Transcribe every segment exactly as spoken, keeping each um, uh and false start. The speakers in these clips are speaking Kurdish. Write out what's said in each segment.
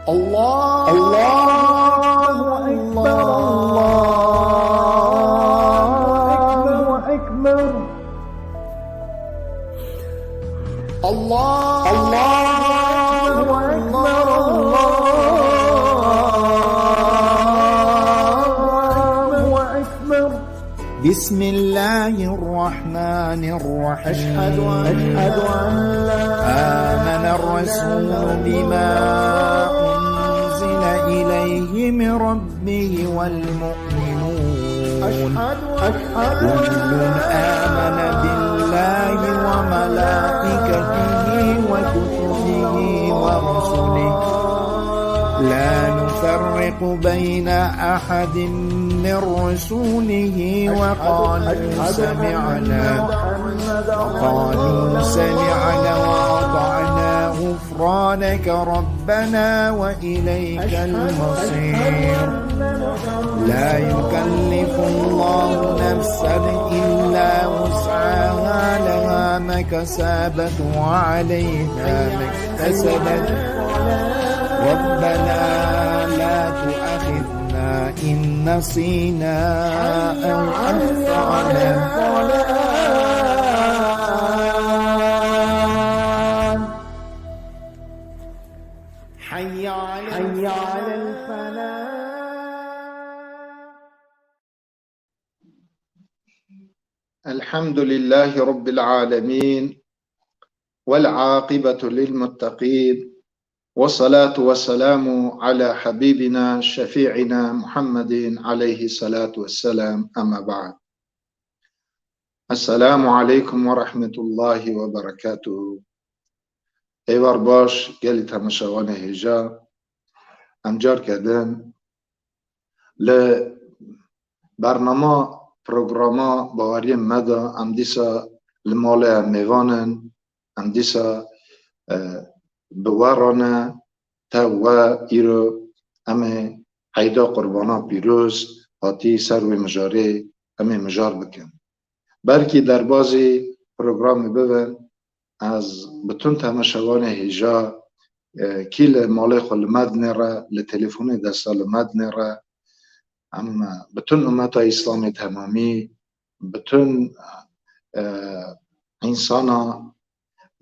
الله، الله أكبر، الله أكبر. الله، الله أكبر، الله أكبر. بسم الله الرحمن الرحيم. أشهد أن لا آمن الرسول بما أنزل إليه من ربه والمؤمنون. أشهد أن كل آمن بالله وملائكته وكتبه ورسله لا نفرق بين أحد من رسله وقالوا سمعنا، وقالوا سمعنا وأطعنا غفرانك ربنا وإليك المصير. لا يكلف الله نفسا إلا وسعها، لها ما كسبت وعليها ما اكتسبت. ربنا لا تؤاخذنا إن نسينا أو أخطأنا. حي على الفلاح. الحمد لله رب العالمين، والعاقبة للمتقين، والصلاة والسلام على حبيبنا شفيعنا محمد عليه الصلاة والسلام، أما بعد. السلام عليكم ورحمة الله وبركاته. Êvar baş, gelî temaşevanê hêja, em carke din li bernama, programa baweriyên me de em dîsa li malê em mêvan in, em dîsa, e, bi we re ne, te we îro em ê eyda qurbana pîroz hatî ser wê mijarê em ê mijar bikin. Belkî derbazî programê bibin, ez bütün temaşevanê hêja, e, kî li malê xwe li me dinêre, li telefonê desta li me dinêre, em, e, bütün ummeta Îslamê temamî, bütün, e, însana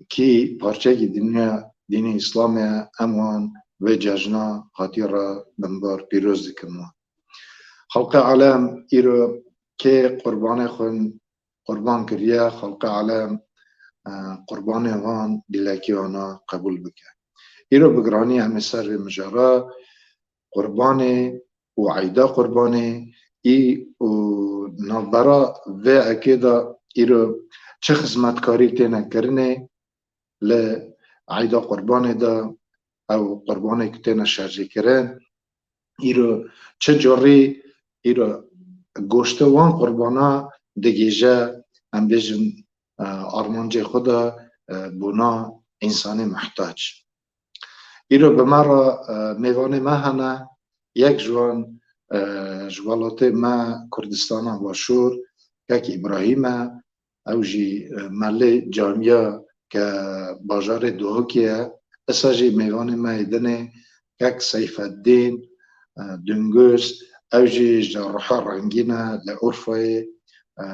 kî parçekî dinya dînê Îslamê ye, em wan vê cejna hatî re binbar pîroz dikin wan. Xelqê alem îro kê qurbanê xwe qurban kiriye, xelqê alem, e, qurbanê wan dilekî wana qebûl bike. Îro bi giranî em ê ser vê mijara qurbanê û eyda qurbanê î û navbera vê ekê de îro çi xizmetkarî têne kirinê li eyda qurbanê de ew qurbanê ku têne şerjêkirin, îro çi curî îro goştê wan qurbana digihîje, em bêjin, e, armancê xwe de, e, bona însanê muhtac. Îro bi me re, e, mêvanê me hene, yek ji wan, e, ji welatê me Kurdistana Başûr, kek Îbrahîm e, ew jî, e, melê camiya ke bajarê Duhokê ye. Esa jî mêvanê me yê dinê kek Seyfeddîn, e, Dunguz, ew jî ji Ruha Rengîn e, li Urfayê, e,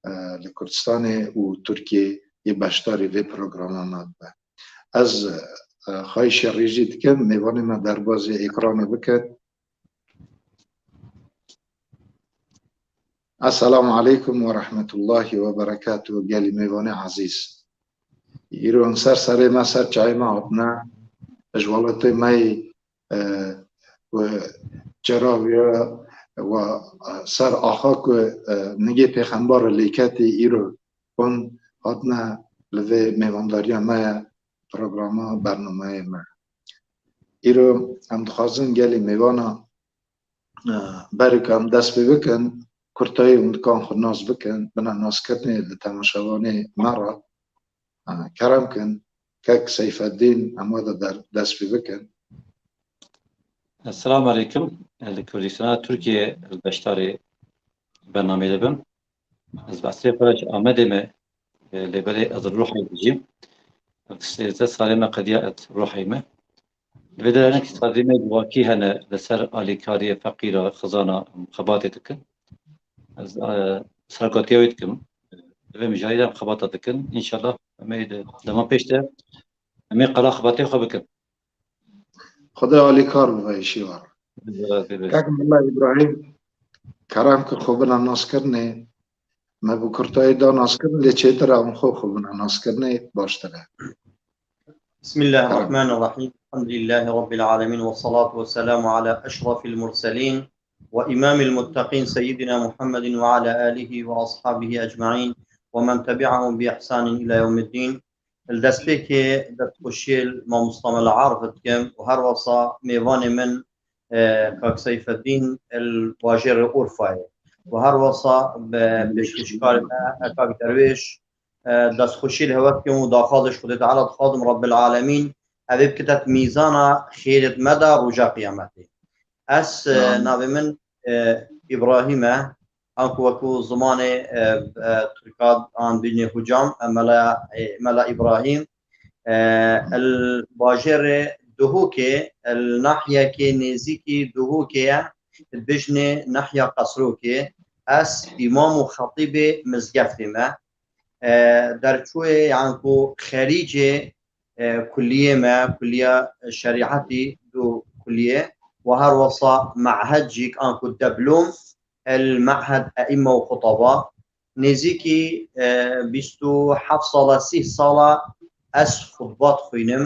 e, li Kurdistanê û Tirkiyê yê beşdarî vê programa me dibe. Ez, e, xahişê rêjî dikim, mêvanê me derbazî ekranê bikin. Esselamu aleykum ve rahmetullahi ve berekatuhu, gelî mêvanê ezîz. Îro em ser serê me, ser çayê me hatine, ji welatê me yê, e, we çeraviya we ser axa ku, e, nigê pêxember lêketî îro hûn hatine li vê mêvandariya me ye, programa bernameyê me. Îro em dixwazin gelî mêvana, e, berê ku em dest pê bikin, kurtayî hûn dikan xwe nas bikin, bina naskirinê li temaşevanê me re. E, kerem kin, kek Seyfeddîn, em we de der-, dest pê bikin. Esselamu aleykum. Li Kurdistana Tirkiyê li beşdarê bernameyê de bim. Ez behsê xwe ji Amedê me, e, lê belê ez li Ruhayê dijîm. Sêzdeh salê me qediya ez Ruhayê me. Divê de hinek sazîmê civakî hene li ser alîkariyê feqîra, xizana em xebatê dikin. Ez, e, serkatiya wê dikim. Divê mijarî de em xebata dikin. Înşallah em ê di dema pêş de em ê qala xebatê xwe bikin. Xwedê alîkar bibe, îşî war. Bi razî be. Kak Mela Îbrahîm, kerem kir xwe bina naskirinê. Me bi kurtayî da naskirin, lê çêtir e em xwe xwe bina naskirinê baştir e. بسم الله الرحمن الرحيم. الحمد لله رب العالمين، والصلاة والسلام على أشرف المرسلين وإمام المتقين سيدنا محمد وعلى آله وأصحابه أجمعين ومن تبعهم بإحسان إلى يوم الدين. Li destpêkê destxweşiyê li mamosta Mela Arif dikim û her wesa mêvanê min, e, Kak Seyfeddîn li bajêrê Urfayê û her wesa bi pêşkêşkarê me, e, Kak Derwêş, e, destxweşî li hewe dikim û daxwazê ji Xwedê Teala dixwazim Rebbil Alemîn ev ê bikite mîzana xêrê me de roja qiyametê. Ez, e, Amin. Navê min, e, Îbrahîm e. Anku wekî zimanê, e, e, Tirka an bînê hocam, e, Mela, e, Mela Îbrahîm, e, li bajêrê Duhokê, li nahiyekê nêzîkî Duhokê ye, dibêjinê nahiya Qesrokê. Ez îmam û xetîbê mizgeftê me. E, derçûyê, yan ku xerîcê, e, kuliyê me, kuliya şerîetî du kuliyê, û her wesa me'hed jî, anku deblom, el me'hed e'îmme û xutaba. Nêzîkî, e, bîst û heft sala, sî sala ez xutba dixwînim,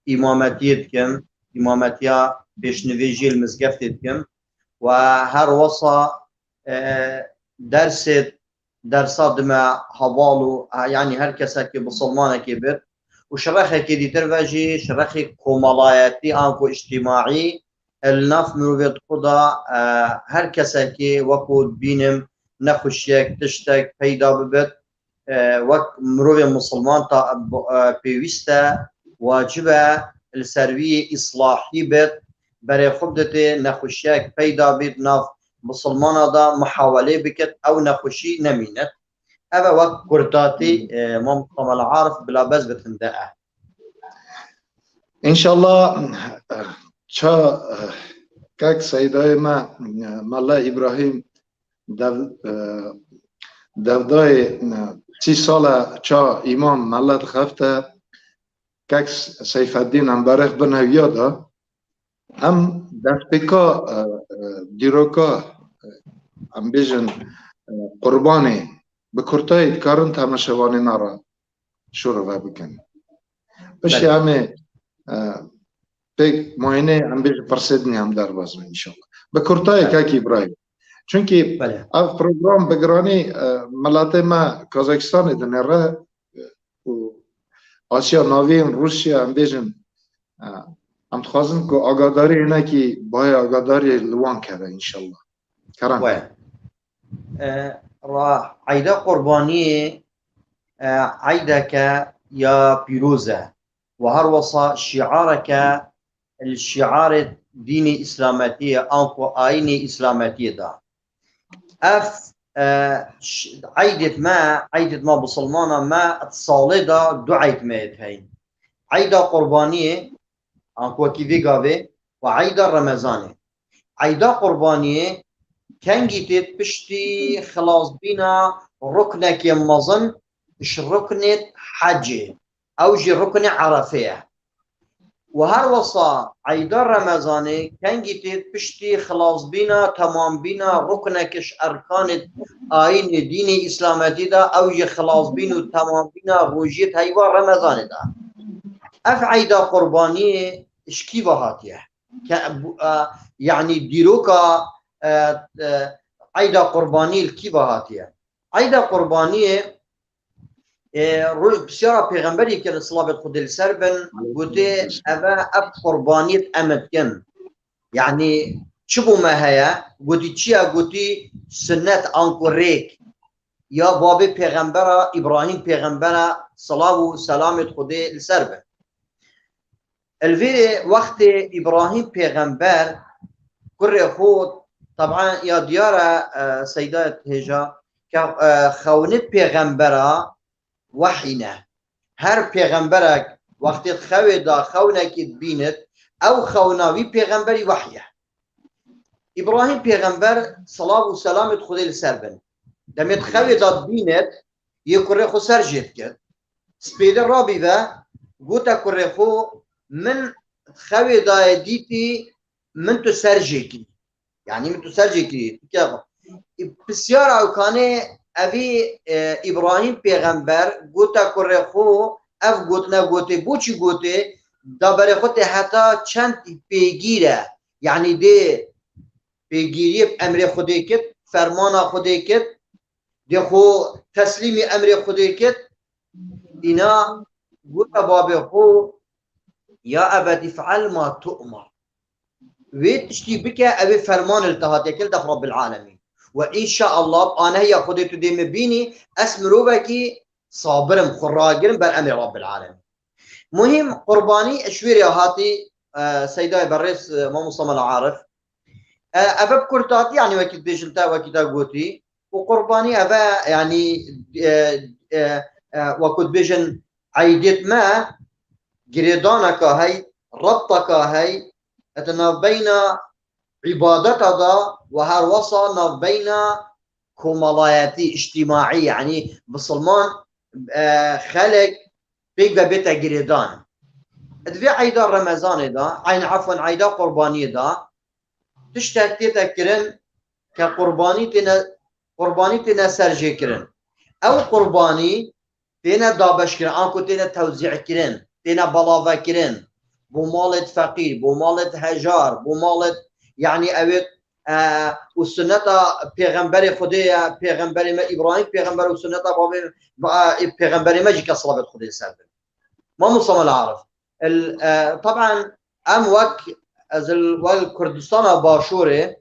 îmametiyê dikim, îmametiya pêşnivî jî li mizgeftê dikim. Û her wesa, e, dersê, dersa dime heval û, e, yanî her kesekî bisilmanekî bit û şirexekî dîtir ve jî şirexê komelayetî anku îctîmaî, e, li nav mirovê dixwe de, e, her kesekî wekû dibînim nexweşiyek, tiştek peyda bibit, e, wek mirovê misilman ta, e, pêwîst e, wacib e, li ser wî îslahî bit, berê xwe biditê, nexweşiyek peyda bît nav misilmana de, muhawelê bikit ew nexweşî nemînit. Ev e wek kurtatî, e, Mamosta Mela Arif bila bez bi tinde e. Înşallah, ça, kek Seydayê me, Mela Îbrahîm, dev-, e, devdayê, e, sî sal e ça îmam mele dixebite, kek Seyfeddîn em berêx bin hewiya de, em destpêka, e, e, dîroka, e, em bêjin, e, qurbanê bi kurtayî dikarin temaşevanê me re şûr ve bikin. Piştî Belê. em ê, e, pêk muayene em bêjin pirsê din em derbas bin înşallah. Bi kurtayê Belê. kek Îbrahîm. Çunkî Belê. ev program bi giranî, e, miletê me Kazakistanê dinêre, e, û Asya Navîn, Rûsya, em bêjin, e, em dixwazin ku agadarî hinekî bayê agadarî li wan keve înşallah. Kerem. Waya. E, ra eyda qurbaniyê, e, eydeke ya pîroz e. Û her wesa şiareke li şiarê dînê îslametiyê, anku ayînê îslametiyê de. Ev, e, ş-, eydêt me, eydêt me bisilmana me, salê de du eyd me yê heyîn. Eyda qurbaniyê, anku wekî vê gavê, û eyda Remezanê. Eyda qurbaniyê kengî têt piştî xilasbîna ruknekê mezin ji ruknêt hecê. Ew jî ruknê Erefê ye. Û her wesa eyda Remezanê kengî têt piştî xilasbîna, temambîna ruknekê ji erkanê ayînê dînê îslametî de, ew jî xilasbîn û temambîna rojiyê heyva Remezanê de. Ev eyda qurbaniyê ji kî ve hatiye? Ke-, bu-, e, yanî dîroka, e, e, eyda qurbanî li kî ve hatiye? Eyda qurbaniyê, e, roj pisyara pêxemberî kir, silavêt Xwedê li ser bin, gotê, eve ev qurbaniyê em dikin. Yanî çi bo me heye? Gotî çi ye? Gotî sunnet anku rêk ya babê pêxembera Îbrahîm pêxembera, silav û selamêt Xwedê li ser bin. Li vê wextê Îbrahîm pêxember kurê xwe, teban ya diyar e, e, Seyda hêja, ke, e, xewnê pêxembera wehî ne. Her pêxemberek wextê xewê de xewnekî dibînit, Ew xewna wî pêxemberî wehy e. Îbrahîm pêxember, silav û selamê Xwedê li ser bin, demê di xewê de dibînet, yê kurê xwe ser jê dikir. Spêde rabî ve, gote kurê xwe, min xewê daye dîtî, min tu ser jê kirî. Yanî min tu ser jê kirî. Pisyara ew kanê evî, e, Îbrahîm pêxember gote kurê xwe, ev gotine gotê, boçî gotê, da berê xwe tê heta çend pêgîr e. Yanî dê pêgîriyê bi emrê Xwedê kit, fermana Xwedê kit, dê xwe teslîmî emrê Xwedê kit, îna gote babê xwe, ya ebetî fe'al ma tu'mar. Wê tiştî bike, ew ê ferman li te hatiye kir, def Rabbil Alemîn. We înşaallah bi anehiya Xwedê tu dê min bînî, ez mirovekî sabir im, xwe ragir im ber emrê Rabbil Alemîn. Muhîm qurbanî ji wê rê hatî, e, Seydayê berêz, e, Mamosta Mela Arif. E, ev bi kurtatî, yanî wekî dibêjin te, wekî te gotî, û qurbanî ev e, yanî, e, e, e, wekû dibêjin eydêt me, girêdaneka hey, rebteka hey, di navbeyna îbadeta de û her wesa navbeyna komalayetî, îctîmaî, yanî misilman, e, xelk pêk ve bête girêdan. Di vê eyda Remezanê de, eyn efwen eyda qurbaniyê de, tiştek tête kirin ke qurbanî têne, qurbanî têne serjêkirin. Ew qurbanî têne dabeşkirin, anku têne tewzî kirin, têne belave kirin. Bo malê feqîr, bo malê hejar, bo malê, yanî ew ê, e, û sunneta pêxemberê Xwedê ye, pêxemberê me Îbrahîm pêxember û sunneta babê, e, pêxemberê me jî ke silavêt Xwedê ser bin. Mamosta Mela Arif. El, e, taban em wek, ez el, wek Kurdistana Başûrê,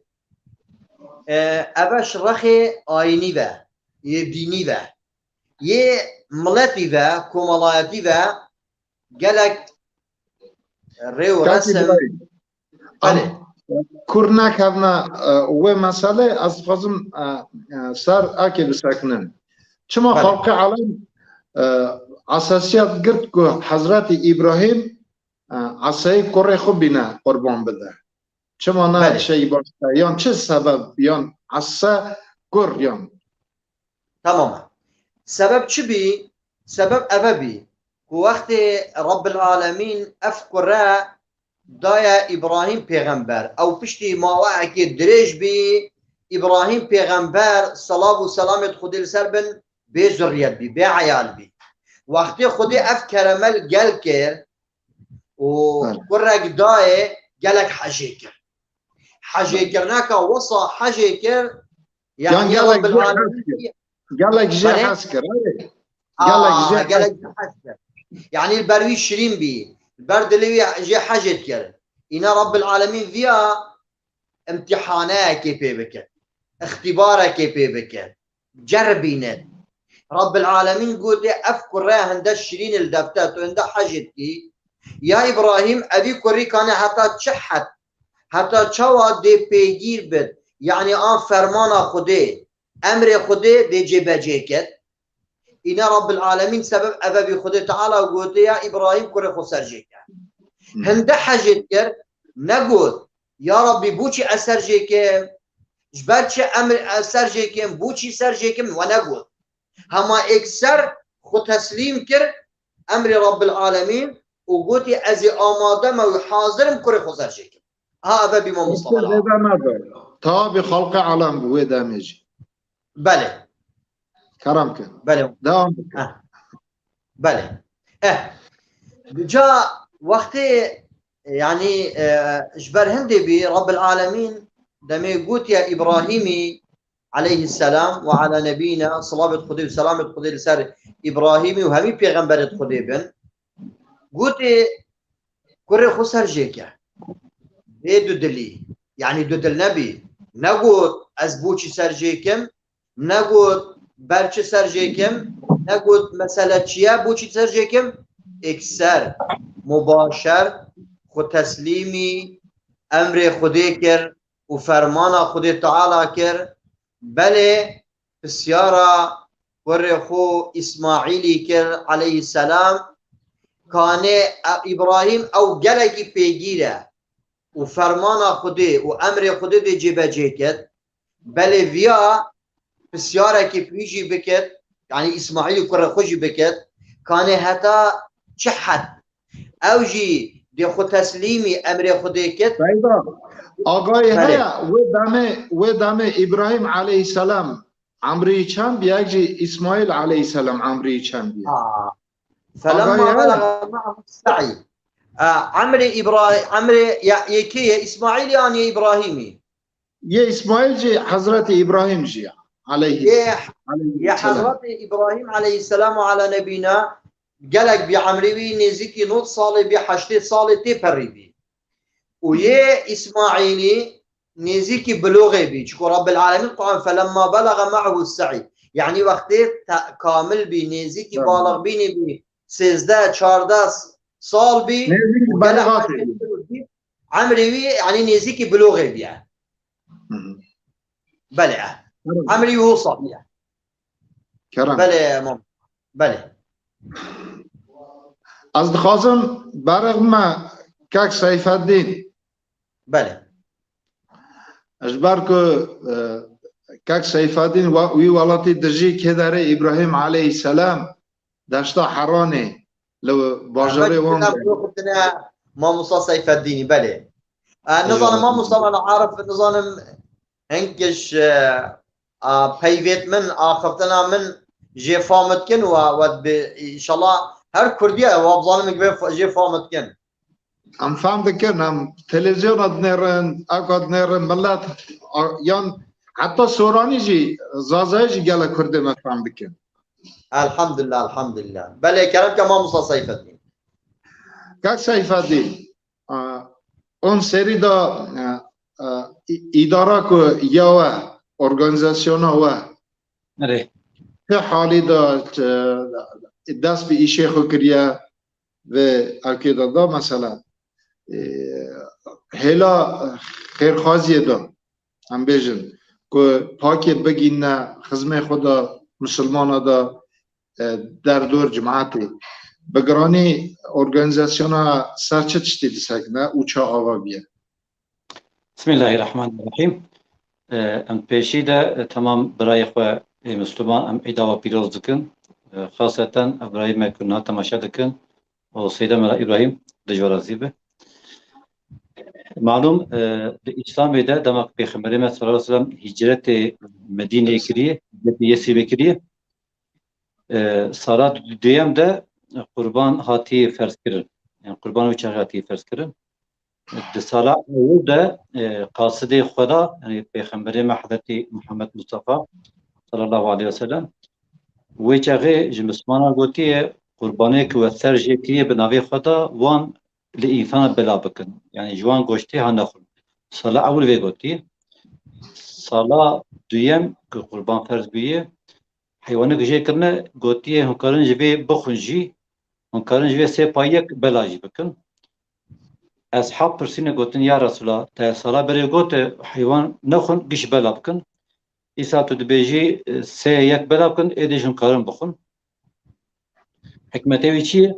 e, ev e ji rexê ayînî ve, yê dînî ve, yê miletî ve, komalayetî ve gelek rê û Kak resim. Îbrahîm, Belê. Em kur nekevne, e, wê meselê, ez dixwazim, e, e, ser akê bisekinin. Çima Belê. Xalqê alem, e, esasiyet girt ku Hezretî Îbrahîm, e, esayê kurê xwe bîne qurban bide? Çima ne Belê. Şey başka? Yan çi sebeb? Yan ese kur yan? Tamam e. Sebeb çi bî? Sebeb eve bî ku wextê Rabbil Alemîn ev kure daye Îbrahîm pêxember, ew piştî maweyekê dirêj bî, Îbrahîm pêxember, selav û selamê Xwedê li ser bin, bê zurriyet bî, bê eyal bî. Wextê Xwedê ev kereme li gel kir û Belê. Kurek dayê, gelek hejê kir. Hejêkirineka wisa hejê kir, Yan yanî gelek Rabbil jê Alemîn hez kir. Gelek jê Belê. Hez kir, erê. Aa, Gelek jê hez gelek kir. Jê hez kir. Yanî li ber wî şirîn bî. Li ber dilê wî jê hejê dikir. Îna Rabbil Alemîn viya imtîhaneyekê pê bike. Îxtîbarekê pê bike. Ceribîne. Rabbil Alemîn gotê, ev kure hinde şirîn li defte, tu hinde hejê dikî. Ya Îbrahîm, evî kurî kane heta çi hed? Heta çawa dê pêgîr bit? Yanî an fermana Xwedê, emrê Xwedê dê cêbecê ket? Îne Rabbil Alemîn sebeb eve bî Xwedê Teala gotiye, ya Îbrahîm kurê xwe ser jê ke. Hmm. Hinde hejê dikir, negot, ya Rabbî, boçî ez ser jê kim? Ji ber çi emr ez ser jê kim? Boçî ser jê kim? We negot. Hema êkser xwe teslîm kir emrê Rabbil Alemîn û gotî, ez ê amade me û hazir im kurê xwe ser jê kim. Ha, eve bî Mamosta Mela. Zêde nebe. Tawabî xalqê alem bi wê demê jî. Belê. Kerem ke. Belê. Devam bike. Heh. Belê. Eh. Ca wextê, yanî, e, ji ber hindê bî Rabbil Alemîn demê gotiye Îbrahîmî aleyhisselam ve ala nebîna, silavêt Xwedê û selamêt Xwedê li ser Îbrahîmî û hemî pêxemberêt Xwedê bin. Gotê, kurê xwe ser jê ke. Bê dudilî. Yanî dudil nebî. Negot, ez boçî ser jê kim? Negot, ber çi ser jê kim? Negot, mesele çi ye, boçî ser jê kim? Êkser, mubaşer, xwe teslîmî emrê Xwedê kir û fermana Xwedê Teala kir. Belê, pisyara kurê xwe Îsmaîlî kir aleyhisselam, Kanê e, Îbrahîm ew gelekî pêgîr e û fermana Xwedê û emrê Xwedê dê cêbecê ket. Belê viya pisyarekî bi wî jî biket, yanî Îsmaîlî kurê xwe jî biket, kanê heta çi hed ew jî dê xwe teslîmî emrê Xwedê ket? Seyda, agayê Belê. heye, wê demê, wê demê Îbrahîm aleyhisselam emrî çend bî, yek jî Îsmaîl aleyhisselam emrî çend bî? Ha. Felemma Agayê heye. belege ma'hu se'y. E, emrê Îbra-, emrê ya, yekê ye Îsmaîlî an yê Îbrahîmî? Yê Îsmaîl jî Hezretî Îbrahîm jî ya, aleyhî, Yê, yê aleyhisselam. Hezretî Îbrahîm aleyhisselam û ala nebîna gelek bî, emrê wî nêzîkî nod salê bî, heştê salê tê perî bî. Û yê Îsmaîlî nêzîkî biloxê bî. Çiko Rabbil Alemîn Quran, "Felemma belege ma'hu se'y." Yanî wextê te-, kamil bî, nêzîkî Tamam. balixbînê bî, sêzdeh, çardeh sal bî Nêzîkî û gelek belixatê bî. Emrê wî, yanî nêzîkî biloxê bîye. Hı hı. Belê, e. Kerem. Emrî wî wisa bîye. Kerem. Belê, mam. Belê. Ez dixwazim berixme kek Seyfeddîn. Belê. Ji ber ku, e, kek Seyfeddîn wa-, wî welatî dijî kêderê Îbrahîm aleyhisselam, deşta Heranê, li bajarê Wan de. Belê, belê, mamosta Seyfeddînî, belê. E, nizanim, eyvallah. Mamosta Mela Arif, nizanim, hinkiş, e, a, peyvêt min, axiftina min jê fam dikin û we bi, înşallah her Kurdiya, we bizanim, jê fam dikin. Em fam dikin, em televîzyona dinêrin, eka dinêrin, millet, a, yan heta soranî jî, zazayî jî gelek Kurdê me fam dikin. Elhamdulillah, elhamdulillah. Belê, kerem ke mamosta Seyfeddîn. Kak Seyfeddîn, a, on serî da, a, a, î-, îdara ku ya we, organîzasyona we, Erê. Ti halî da, e, dest bi îşê xwe kiriye ve ewkê de da mesela, e, hêla xêrxwaziyê de, em bêjin, ku pakê bigîne xizmê xwe de, misilmana de, e, derdor cimatê. Bi giranî organîzasyona ser çi tiştî disekine û çi ava biye? Bismillahirrahmanirrahîm. E, em pêşî de, e, temam birayê xwe ê Misliman em îda we pîroz dikin. E, xaseten ev birayê me ku niha temaşe dikin û Seyda Mela Îbrahîm dijwarazî be. Malûm, e, di Îslamê de dema ku Pêxemberê me sallallahu aleyhi ve sellem hicretê Medîneyê kiriye, hicretê Yesribê kiriye, e, sala du-, duyem de qurban hatiye ferz kirin. Yani qurban wî çaxê hatiye ferz kirin. Di sala ewil de, e, qasidê Xweda, yani Pêxemberê me Hezretî Muhammed Mustafa sallallahu aleyhi ve sellem, wê çaxê ji Mislimana gotiye, qurbanê ku we ser jê kiriye bi navê Xweda, wan li însana bela bikin. Yani ji wan goştê ha nexwin. Sala ewil vê gotiye. Sala duyem ku qurban ferz bûye, heywanek jê kirine, gotiye, hûn karin ji vê bixwin jî, hûn karin ji vê sê payek bela jî bikin. Eshab pirsîne, gotin, ya Resulallah, te sala berê gote, heywan nexwin, giş bela bikin. Îsa tu dibêjî, e, sê yek bela bikin, êdî jî hûn karin bixwin. Hikmetê wî çi ye?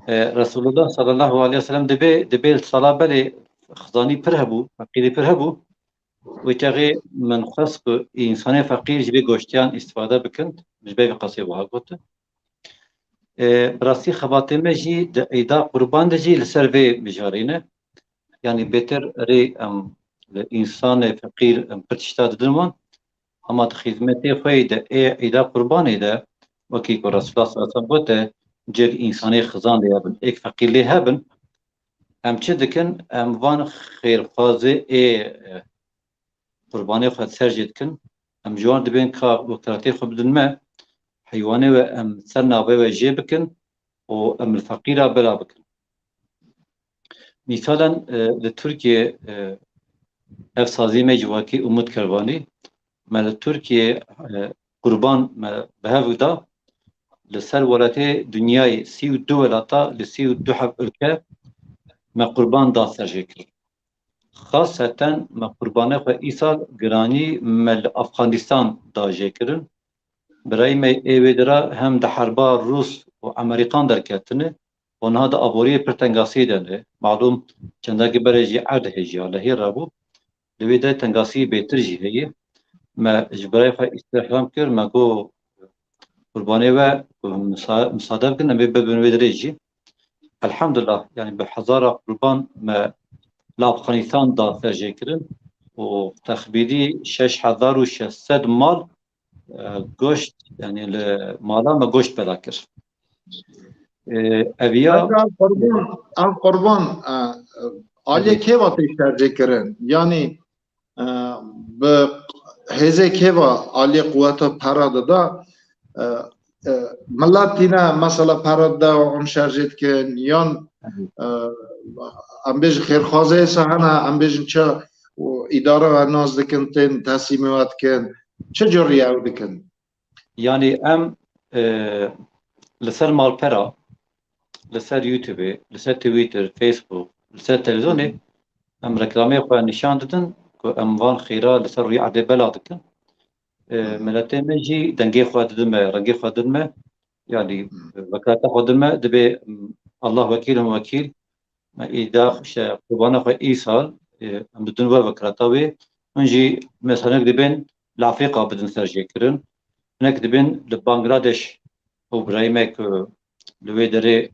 E, Resulullah sallallahu aleyhi ve sellem dibê, dibê sala berê xizanî pir hebû, feqîrî pir hebû. Wê çaxê min xwest ku însanê feqîr ji vê goştiyan îstifade bikin, ji ber vê qasê wiha gotin. E, bi rastî xebatê me jî di Îda Qurban de jî li ser vê mijarê ne. Yanî bêtir erê em li însanê feqîr em pir tişta didin wan, hema di xîzmetê xwe yê de ê Îda Qurbanê de, wekî ku Resulullah sallallahu aleyhi ve sellem gote, cêk însanê xizan lê hebin, êk feqîr lê hebin, em çi dikin? Em van xêrxwazê ê, e, qurbanê xwe ser jê dikin. Em ji wan dibên ka wekaletê xwe bidin me, heywanê we em ser navê we jê bikin û em li feqîra bela bikin. Mîsalen, e, li Tirkiyê, e, ev sazî me civakî Umut Kervanî, me li Tirkiyê, e, qurban me bi hev da, li ser welatê dinyayê sî û du welata, li sî û du heb ülke me qurban da ser jê kirin. Xaseten me qurbanê xwe îsal giranî me li Afxanistan da jê kirin. Birayê me ê wê dira hem di herba Rûs û Amerîkan derketine, û niha di aboriyê pir tengasiyê de ne. Malûm çendekî berê jî erd hêjiya lehî rabû. Li wê de tengasiyê bêtir jî heye. Me ji birayê xwe îstîfam kir, me got, "Qurbanê we, misa-, misade bikin, em ê bibin wê derê jî." Elhamdulillah, yani bi hezara qurban me li Afxanîstan da serjêkirin û texmînî şeş hezar û şeş sed mal, e, goşt, yani li mala me goşt peyda kir. E, ev ya Ev qurban, ev qurban, e, e, aliyê kê ve tê serjêkirin? Yani, e, bi hêzê kê ve aliyê quweta pera dida? E, e, milet tîne mesela pera dide û em şerjê dikin, yan, e, em bêjin xêrxwazê se hene, em bêjin çi û îdare ve nas dikin, tên teslîmê we dikin, çi cur ew dikin? Yani em, e, li ser malpera, li ser YouTubeê, li ser Twitter, Facebook, li ser televîzyonê em reklamê xwe nîşan didin ku em van xêra li ser rûyê erdê bela dikin. E, miletê me jî dengê xwe didin me, rengê xwe didin me, yani, e, vekaleta xwe didin me, dibê, m, Allah wekîl hûn wekîl, me îda, işte, qurbana xwe îsal, e, em didin we vekaleta wê. Hûn jî mesela hinek dibên li Afrîka bidin serjêkirin. Hinek dibên li Bangladeş û birayê me ku li wê derê, e,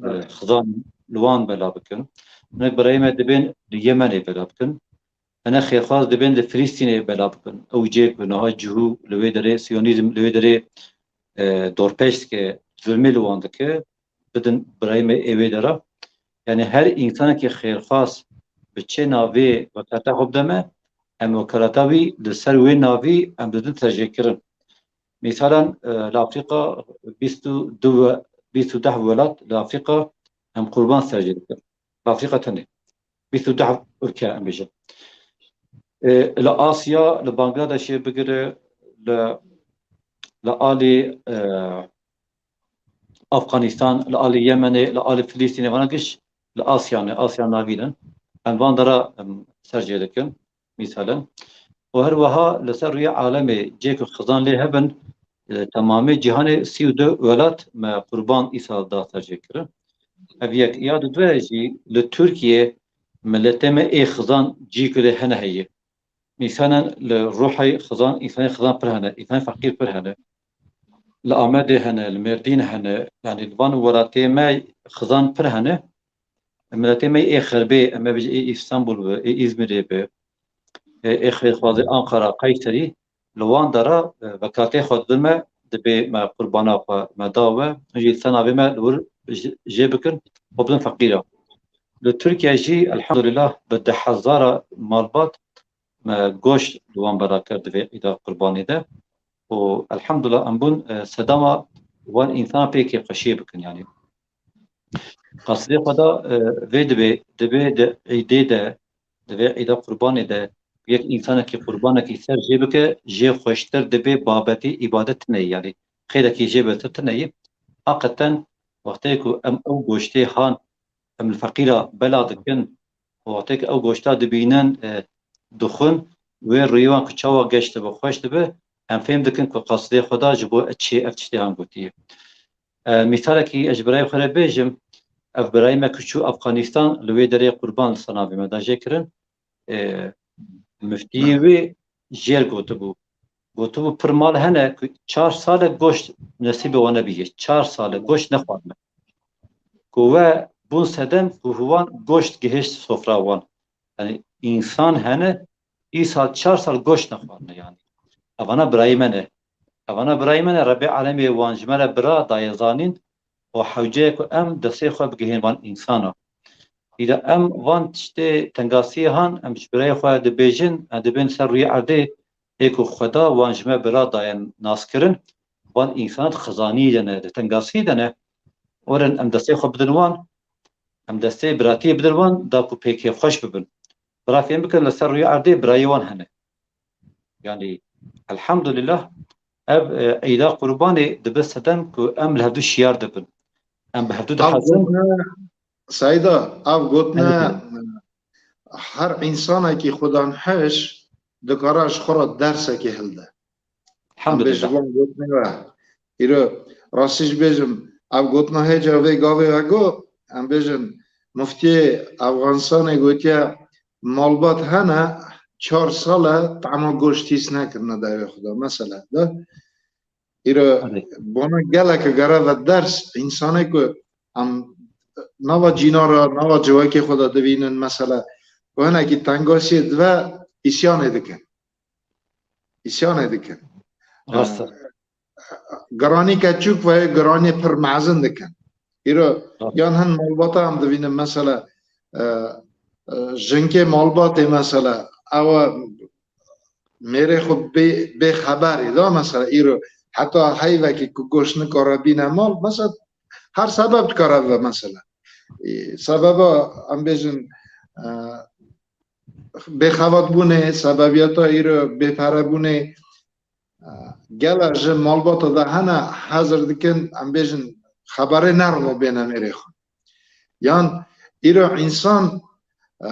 Evet. xizan li wan bela bikin. Hinek birayê me dibên li Yemenê bela bikin. Hinek xêrxwaz dibên li Filistînê bela bikin. Ew cihê ku niha cihû li wê derê, siyonîzm li wê derê, e, dorpêç dike, zulmê li wan dike, bidin birayê me ê wê dera. Yani her însanekî xêrxwaz bi çê navê wekaleta xwe bide me, em wekaleta wî li ser wê navî em didin serjêkirin. Mîsalan, e, li Afrîka bîst û du we-, bîst û deh welat li Afrîka em qurban serjê dikin. Li Afrîka tenê. Bîst û deh ülke em bêjin. E, li Asya, li Bangladeshê bigire, li, li alî, e, Afganistan, li alî Yemenê, li alî Filistînê, vana giş li Asya ne, Asya navîn in. Em van dera, em, serjê dikin, mîsalen. Û her wiha li ser rûyê alemê cihê ku xizan lê hebin, e, temamê cîhanê sî û du welat me qurban îsal da serjê kirin. Ev yek. Ya dudwe jî li Tirkiyê miletê me ê xizan cî ku lê hene heye. Însanan li ruhê xizan, însanê xizan pir hene, însanê feqîr pir hene. Li Amedê hene, li Mêrdîn hene, yanî li van welatê me xizan pir hene. Miletê me ê Xerbê, em ê bêjin ê Îstanbul be, ê Îzmîrê be, ê, ê xêrxwazê Anqara, Qeyserî, li wan dera, e, vekaltê xwe didin me, dibê me qurbana xwe me da we, jî li ser navê me li wir ji-, jê bikin, xwe bidin feqîra. Li Tirkiye jî, elhamdulillah, bi deh hezara malbat me goşt li wan bela kir di vê îda qurbanê de. Û elhamdulillah em bûn, e, sedema wan însan pê kêfxweşiyê bikin, yanî. Qasdê xwe da, e, vê dibê, dibê di îdê de, di vê îda qurbanê de yek însanekî qurbanekî ser jê bike, jê xweştir dibê babetî îbadet tune ye, yanî xêrekî jê bertir tune ye. Heqeten wextê ku em ew goştê han em li feqîra bela dikin, û wextê ku ew goşta dibînin, e, dixwin, wê rûyê wan ku çawa geş dibe, xweş dibe, em fêm dikin ku qasdê xwe da ji bo çi ev tiştê han gotiye. E, mîsalekî ez ji birayê xwe re bêjim, ev birayê me ku çû Afganistan, li wê derê qurban li ser navê me da jê kirin. E, miftiyê wê jêr gotibû. Gotibû, pir mal hene ku çar sal e goşt nesîbê wan nebiye. Çar sal e goşt nexwarine. Ku we bûn sedem ku wan goşt gihişt sofra wan. Yani însan hene, îsal çar sal goşt nexwarine yani. Evana birayê me ne. Evana birayê me ne, Rebê alemê wan ji me re bira daye zanîn û hewce ye ku em destê xwe bigihên van însana. Îda em van tiştê tengasiyê han, em ji birayê xwe dibêjin, em dibên ser rûyê erdê, ê ku Xweda wan ji me bira daye naskirin, van însanan di xizanî de ne, di tengasî de ne, werin em destê xwe bidin wan, em destê biratiyê bidin wan, da ku pê kêfxweş bibin. Bira fêm bikin, li ser rûyê erdê birayê wan hene. Yanî, elhamdulillah, ev, e, îda qurbanê dibe sedem ku em li hevdu şiyar dibin. Em bi hevdu Ev dihezin. Gotine, Seyda, ev gotine, Evet, evet. her însanekî xwedan hiş dikare ji xwe re dersekê hilde. Em bê ji Elhamdulillah. van gotinê ve. Îro rastî jî bêjim, ev gotina hêca vê gavê ve got, em bêjin, muftiyê Afganistanê gotiye, malbat hene çar sal e tema goşt hîs nekirine dewê xwe de, mesela, de. Îro bona gelek gere ve ders, însanê ku em nava cînara, nava civakê xwe de dibînin, mesela, ku hinekî tengasiyê dive, îsyanê dikin. Îsyanê dikin. Rast e. Giranî keçûk ve giranî pir mezin dikin. Îro yan hin malbata em dibînin, mesela, e, e, jinkê malbatê, mesela, ew mêrê xwe bê, bê xeberê da, mesela, îro heta heyvekî ku goşt nikare bîne mal, mesela, her sebeb dikare bibe, mesela. E, sebeba, em bêjin, e, bêxebatbûnê, sebebiyeta îro bêperebûnê, e, gele ji malbata de hene hezir dikin, em bêjin, xeberê nerve bêne mêrê xwe. Yan îro însan, e,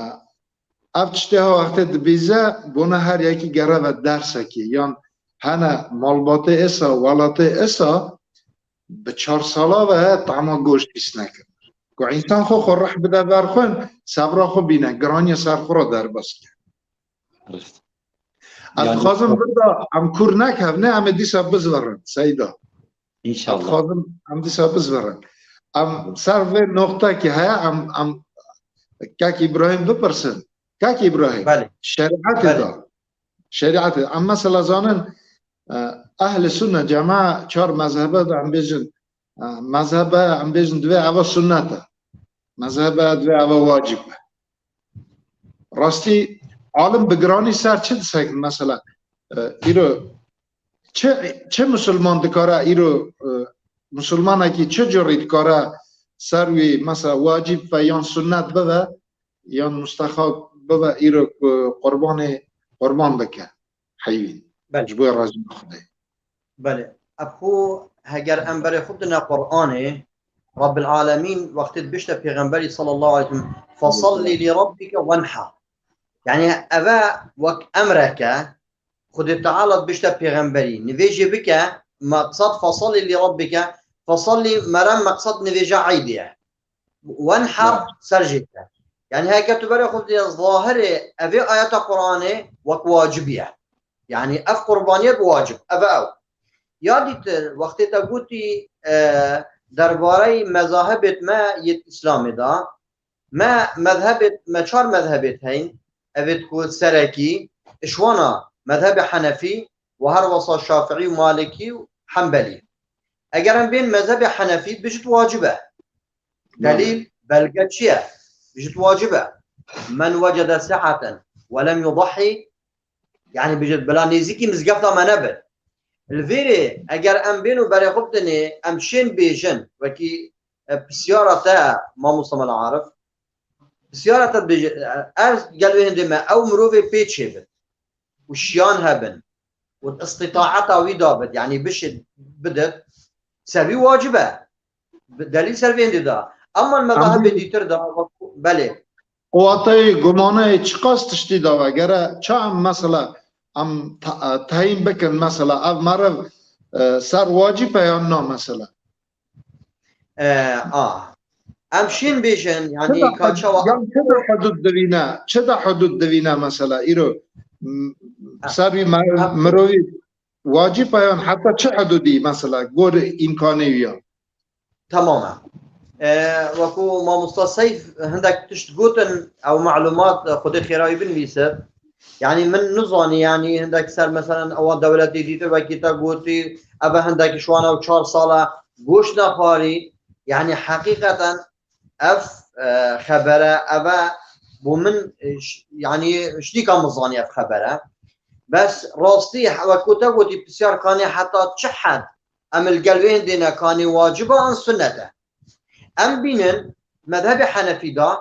ev tiştê ha wextê dibîze, bona her yekî gere ve dersekî. Yan hene malbatê êsa, welatê êsa, bi çar sala ve tema goşt hîs nekir. Ku însan xwe xwe rih bide ber xwe, sebra xwe bîne, giraniya ser xwe re derbas ke. Rast. Ez Yani dixwazim o- birda em kûr nekevne, em ê dîsa bizverin, Seyda. Ez İnşallah. dixwazim em dîsa bizverin. Em ser vê noqtekî heye, em, em Kek Îbrahîm bipirsin. Kek Îbrahîm, Belê. şerîetê Belê. de, şerîetê, em mesela zanin, e, ehli sunne cema çar mezhebe de em bêjin, e, mezhebe em bêjin divê eva sunnet e. Mezhebe divê eva wacib e. Rastî alim bi giranî ser çi disekin mesela? E, îro çi, çi musulman dikare îro, e, musulmanekî çi curî dikare ser wî mesela wacib ve yan sunnet bibe, yan mustehab bibe îro ku qurbanê qurban bike heyvîn Belê. ji bo razî Xwedê. Belê. Ev xwe heger em berê xwe bidine Qur'anê, Rabbil Alemîn wextê dibişte Pêxemberî sallallahu aleyhi ve sellem, "Fesalli li rabbike wenhar." Yani eve wek emreke, Xwedê Teala dibişte Pêxemberî, nivêjê bike, meqsad "Fesalli li rabbike", fesalli mere meqsad nivêja eydê ye. Wenhar, Evet. ser jê ke. Yani heke tu berê xwe bidî zahirê evê ayeta Qur'anê wek wacib ye. Yani ev qurbaniye bi wacib, ev e ew. Ya dîtir, wextê te gotî, e, derbarey mezahibêt me yêt Îslamê de, me mezhebêt, me çar mezhebêt heyn, evêt ku serekî, ji wana mezhebê Henefî, û her wesa Şafiî û Malikî û Henbelî. Eger em bên mezhebê Henefî, bijit wacib e. Delîl, belge çi ye? Bijit wacib e. "Men wecede se'aten ve lem yudahhi", yani bijit bila nêzîkî mizgefta me nebin. Li vêrê eger em bên û berê xwe bidinê, em şên bêjin, wekî, e, pisyara te, mamosta Mela Arif, pisyara te dibêje, e, er gel wê hindê me, ew mirovê pê çêbit û şiyan hebin û istitaeta wî dabit, yani bişit bidit, ser wî wacib e. Bi delîl ser vê hindê da. Ama li mezahibê dîtir da, belê. Quwateyê gumaneyê çiqas tiştî da ve. Gere ça em mesela em te-, teyîn bikin mesela ev meriv, e, ser wacib e yan na mesela? E, a. Em şîn bêjin, yani Çi da ka hud-, çawa yan çi da hudud divîne, çi da hudud divîne mesela îro, m-, Ha. ser wî mer-, Ha. mirovî wacib e yan heta çi hududî mesela gor îmkanê wî ya? Tamam e. E, wekû mamosta Seyf hindek tişt gotin, ew malumat, e, Xwedê xêra wî binivîse. Yani min nizanî, yani hindek ser meselen ewa dewletê dîtir wekî te gotî, eve hindek ji wan ew çar sal e goşt nexwarî. Yani heqîqeten ev, e, xebere, eve bo min, e, ş-, yani ştîka min zanî ev xebere. Bes rastî, he-, wekû te gotî, pisyar kanê heta çi hed em li gel wê hindê ne kanê wacib e an sunnet e. Em bînin mezhebê Henefî da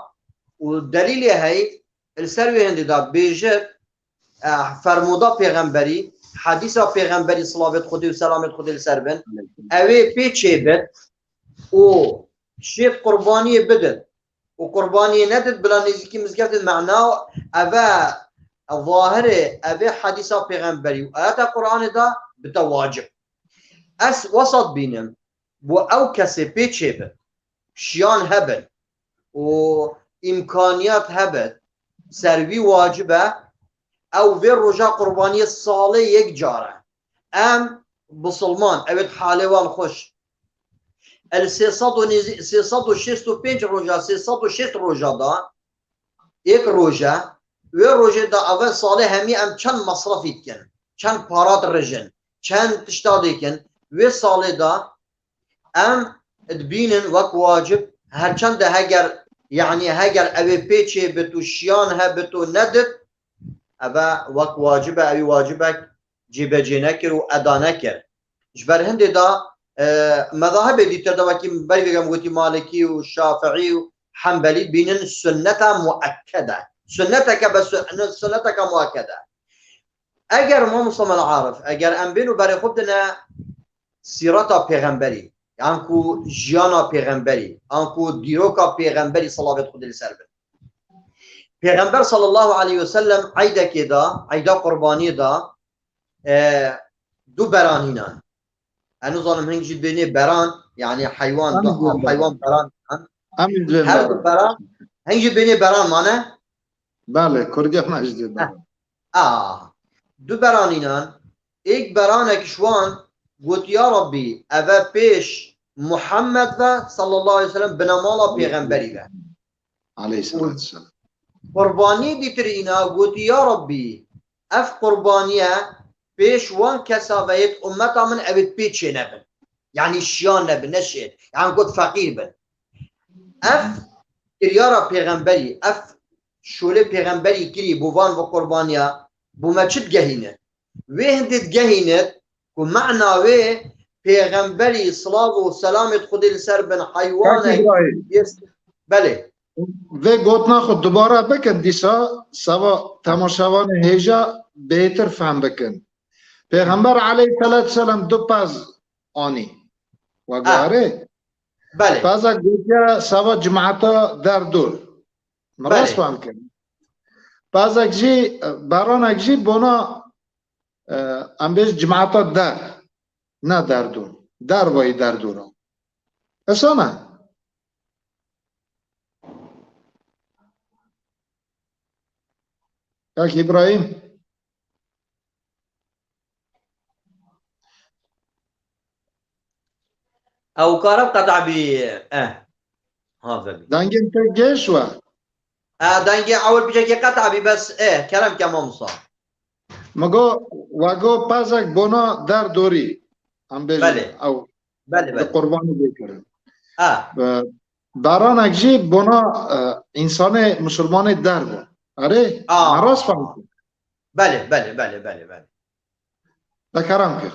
û delîlê hey li ser wê hindê da bêjit, e, fermoda pêxemberî, hedîsa pêxemberî, silavêt Xwedê û selamêt Xwedê li ser bin, ew ê pê çêbit û şêt qurbaniyê bidin û qurbaniyê nedin bila nêzîkî mizgeftê mena eve zahirê evê hedîsa pêxemberî û ayeta Qur'anê da bite wacib. Ez wesat bînim bo ew kesê pê çêbin, şiyan hebin, û îmkaniyat hebit, ser wî wacib e, ew vê roja qurbaniyê salê yek car e. Em bisilman, ew ê halê wan xweş. El sê sed û nêzî-, sê sed û şêst û pênc roja, sê sed û şêst roja da, yek roje, wê rojê da eve salê hemî em çend mesrefî dikin, çend para dirijin, çend tişta dikin, wê salê da em dibînin wek wacib, her çend de heger, yanî heger ew ê pê çê bit û şiyan hebit û nedit, eve wek wacib e, ewî wacibek cêbecê nekir û eda nekir. Ji ber hindê de, e, mezahibê dîtir de wekî berî vê gem gotî Malikî û Şafiî û Hembelî bînin sunneta muekkede. Sunneteke be su-, sunneteke muekkede. Eger Mamosta Mela Arif, eger em bên û berê xwe bidine sîreta pêxemberî, yan ku jiyana pêxemberî, yan ku dîroka pêxemberî, silavêt Xwedê li ser bin. Pêxember sallallahu aleyhi ve sellem eydekê de, eyda qurbaniyê de, e, du beran hînan. Ez nizanim hing jî bênê beran, yanî heywan, Em da, jî av heywan beran hînan. Em jî Her du beran. beran, hing jî bênê beran mane? Belê, kurdiya me jî Heh. beran. A, du beran hînan. Êk beranek ji wan got, ya Rabbî, eve pêş Muhammed ve sallallahu aleyhi ve sellem binemala pêxemberî ve. Aleyhissalatu vesselam. Qurbanî dîtir îna gotî, ya Rabbî, ev qurbaniye pêş wan kesa ve yêt ummeta min ew ê pê çê nebin. Yanî şiyan nebin, neşêt. Yan got feqîr bin. Ev kiryara pêxemberî, ev şolê pêxemberî kirî bo van ve qurbaniya, bo me çi digehîne? Wê hindê digehîne ku mena wê pêxemberî, silav û selamêt Xwedê li ser bin, heywanek Kak Îbrahîm. yê-, belê. Vê gotina xwe dubare bikin, dîsa sava temaşevanê hêja bêhtir fehm bikin. Pêxember aleyhissalatu vesselam du pez anî. We Ah. guherê? Belê. Pezek gotiye sava cimata derdor. Min Belê. rast fehm kir. Pezek jî, beranek jî bona, e, em bêj cimata der. Ne derdor. Dervayî derdor e. Esana. Kak Îbrahîm. Ew kare qet ebî, eh. Ha, vebî. Dengên te geş we. Eh, dengê ewil pîçekê qet ebî, bes, eh, kerem ke mamosta. Min got, we got pezek bona der dorî. Em bêjin, Belê. ew Belê, bi belê. qurbanî bê kirin. Ha. Be-, beranek jî bona, e, însanê misilmanê der bû. Erê, Aa. me rast fehmî. Belê, belê, belê, belê, belê. Te kerem kir.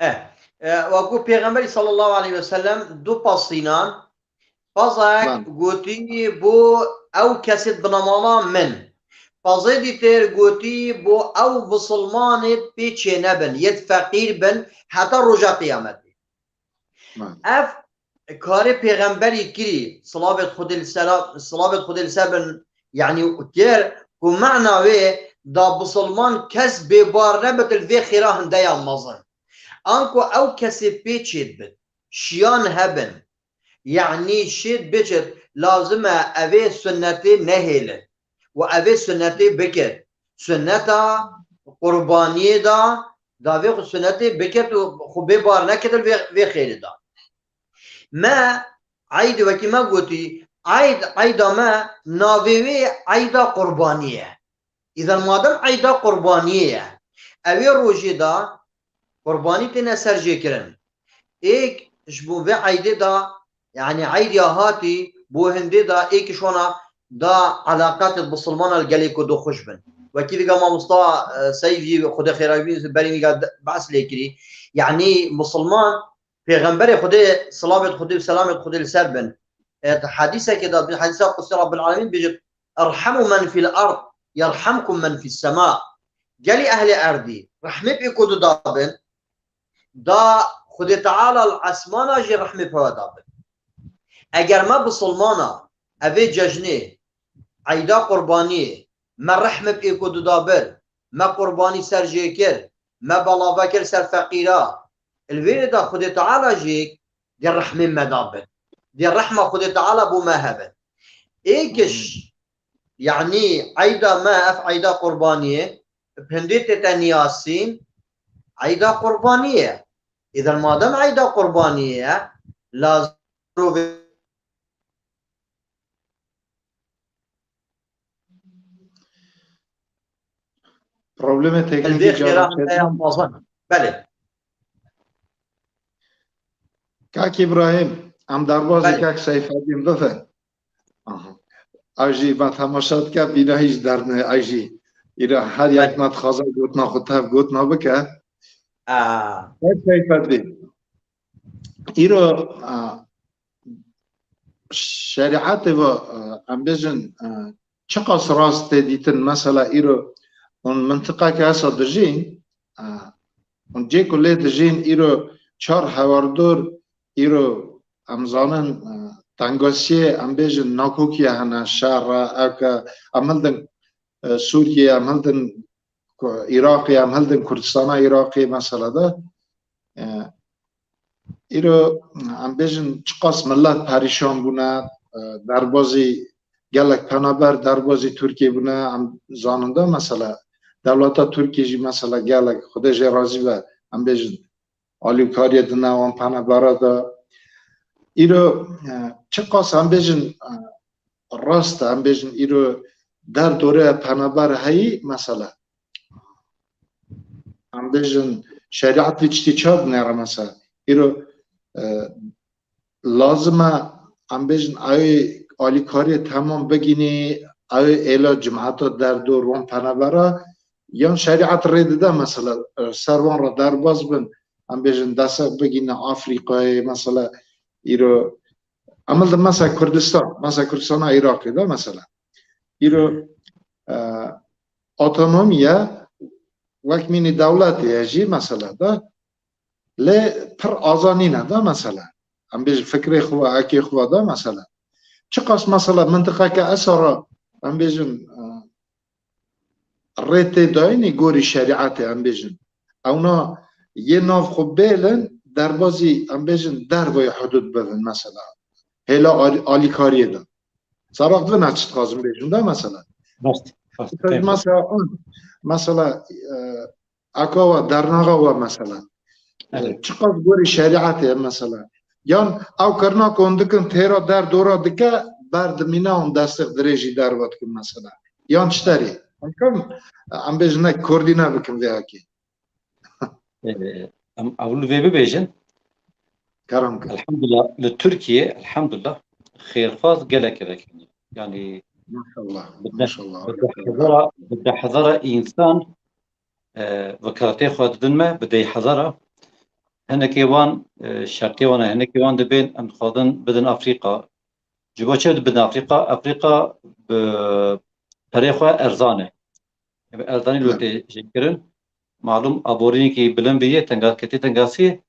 Eh, e, wekû Pêxemberî sallallahu aleyhi ve sellem du pez hînan, pezek Belê. gotî bo ew kesê di binamala min. Pezê dîtir gotî bo ew bisilmanê pê çênebin, yêt feqîr bin heta roja qiyametê. Belê. Ev karê pêxemberî kirî, silavêt Xwedê li sera-, silavêt Xwedê li ser bin, yanî kir ku mena wê da bisilman kes bêbar nebit li vê xêra hindeya mezin. Anku ew kesê pê çêdibit, şiyan hebin, yanî şêd biçit, lazim e evê sunnetê nehêlin. Û evê sunnetê bikir. Sunneta qurbaniyê da, da vê xwe sunnetê bikir û xwe bê bar nekir vê, vê xêrê da. Me eyd, wekî me gotî, eyd, eyda me navê wê eyda qurbanî ye. Îzan madem eyda qurbaniyê ye, ewê rojê da qurbanî têne serjêkirin. Êk ji bo vê eydê da, yanî eyd ya hatî, bo hindê da êk ji wana da eleqatê bisilmana li gelê ku du xweş bin. Wekî diga mamosta, e, Seyîd jî Xwedê xêra bî, berî wî ga de-, behs lê kirî. Yanî bisilman Pêxemberê Xwedê, silavêt Xwedê û selamêt Xwedê li ser bin, e, di hedîsekê de, di hedîsa qudsi Rabbil Alemîn bêjit, "Irhemu men fil ard, yerhemkum men fis sema." Gelî ehlê erdî, rehmê pê ku dida bin, da Xwedê Teala li esmana jî rehmê pê we da bin. Eger me bisilmana, evê cejnê, eyda qurbaniyê, me rehmê pê ku dida bir, me qurbanî ser jê kir, me belave kir ser feqîra. Li vê de Xwedê Teala jî dê rehmê me da bin. Dê rehma Xwedê Teala bo me hebin. êgiş, yanî eyda me, ev eyda qurbaniyê, bi hindê tête niyasîn, eyda qurbaniyê. Îden madem eyda qurbaniyê ye, lazim Problemê teknîkî. Belê. Kak Îbrahîm, em derbazî Belê. Kak Seyfeddîn bifin. Aha. Ew jî me temaşe dike, bîna hîç derne, ew jî. Îro her yek Belê. Me dixwaze gotina xwe tev gotina bike. Aa. Kak Seyfeddîn. Îro, a, şerîetê ve, e, em bêjin, e, çiqas rast tê dîtin, mesela îro hûn mintiqeke esa dijîn, e, hûn cê ku lê dijîn îro çar hewardor, îro em zanin, e, tengasiyê, em bêjin nakokiye hene, şer e, ewke em hildin, e, Sûriyê, em hildin Ku-, Iraqê, em hildin Kurdistana Iraqê mesela de, e, îro em bêjin çiqas millet perîşan bûne, e, derbazî gelek penaber derbazî Tirkiyê bûne, em zanin de mesela dewleta Tirkiyê jî mesela gelek Xwedê jê razî be, em bêjin alîkariyê dine wan penebera de. Îro, e, çiqas em bêjin, e, rast e, em bêjin îro der dore penaber heyî mesela. Em bêjin şerîet vî tiştî çawa dinêre mesela. Îro, e, lazim e em bêjin ew ê alîkariyê temam bigînî, ew ê êla cimeta derdor wan penebera, yan şerîet rê dide mesela, e, ser wan re derbas bin, em bêjin destek bigîne Afrîkayê mesela, îro em hildin mesela Kurdistan, mesela Kurdistana Iraqê de mesela. Îro, e, otonomiye wek mînî dewletê ye jî mesela de, lê pir aza nîne de mesela. Em bêjin fikrê xwe, ekê xwe de mesela. Çiqas mesela mintiqeke esa re, em bêjin, e, rê tê dayînê gorî şerîetê, em bêjin. Ewna yê nav xwe bêlin, derbazî, em bêjin, dervayê hudud bibin mesela. Hêla alî-, alîkariyê de. Seraq vina çi dixwazim bêjim de mesela. Rast, rast. Mesela, mesela, e, aka we, dernaxa we mesela. E, Evet. Çiqas gorî şerîetê mesela. Yan ew kirina ku hûn dikin têra der dora dike, berdimîne hûn destê dirêjî derve dikin mesela. Yan çi derê? Em kim, em bêjin ne koordîne bikin vê yekê. Ee, em ewil vê bibêjin. Kerem kir. Elhamdulillah, li Tirkiye, elhamdulillah, xêrxwaz gelek gelek hene. Yani, Maşallah, bi deh, maşallah. Bi deh hezara, bi deh hezara insan, e, vekaletê xwe didin me, bi deh hezara. Hinekê wan, e, şertê wan e, hinekê wan dibên, em dixwazin bidin Afrîka. Ji bo çi dibidin Afrîka? Afrîka bi perê xwe erzan e. Ev erzanî li wir tê jêkirin. Malûm aborînekî bilind biriye, tenga-, ketî tengasiyê.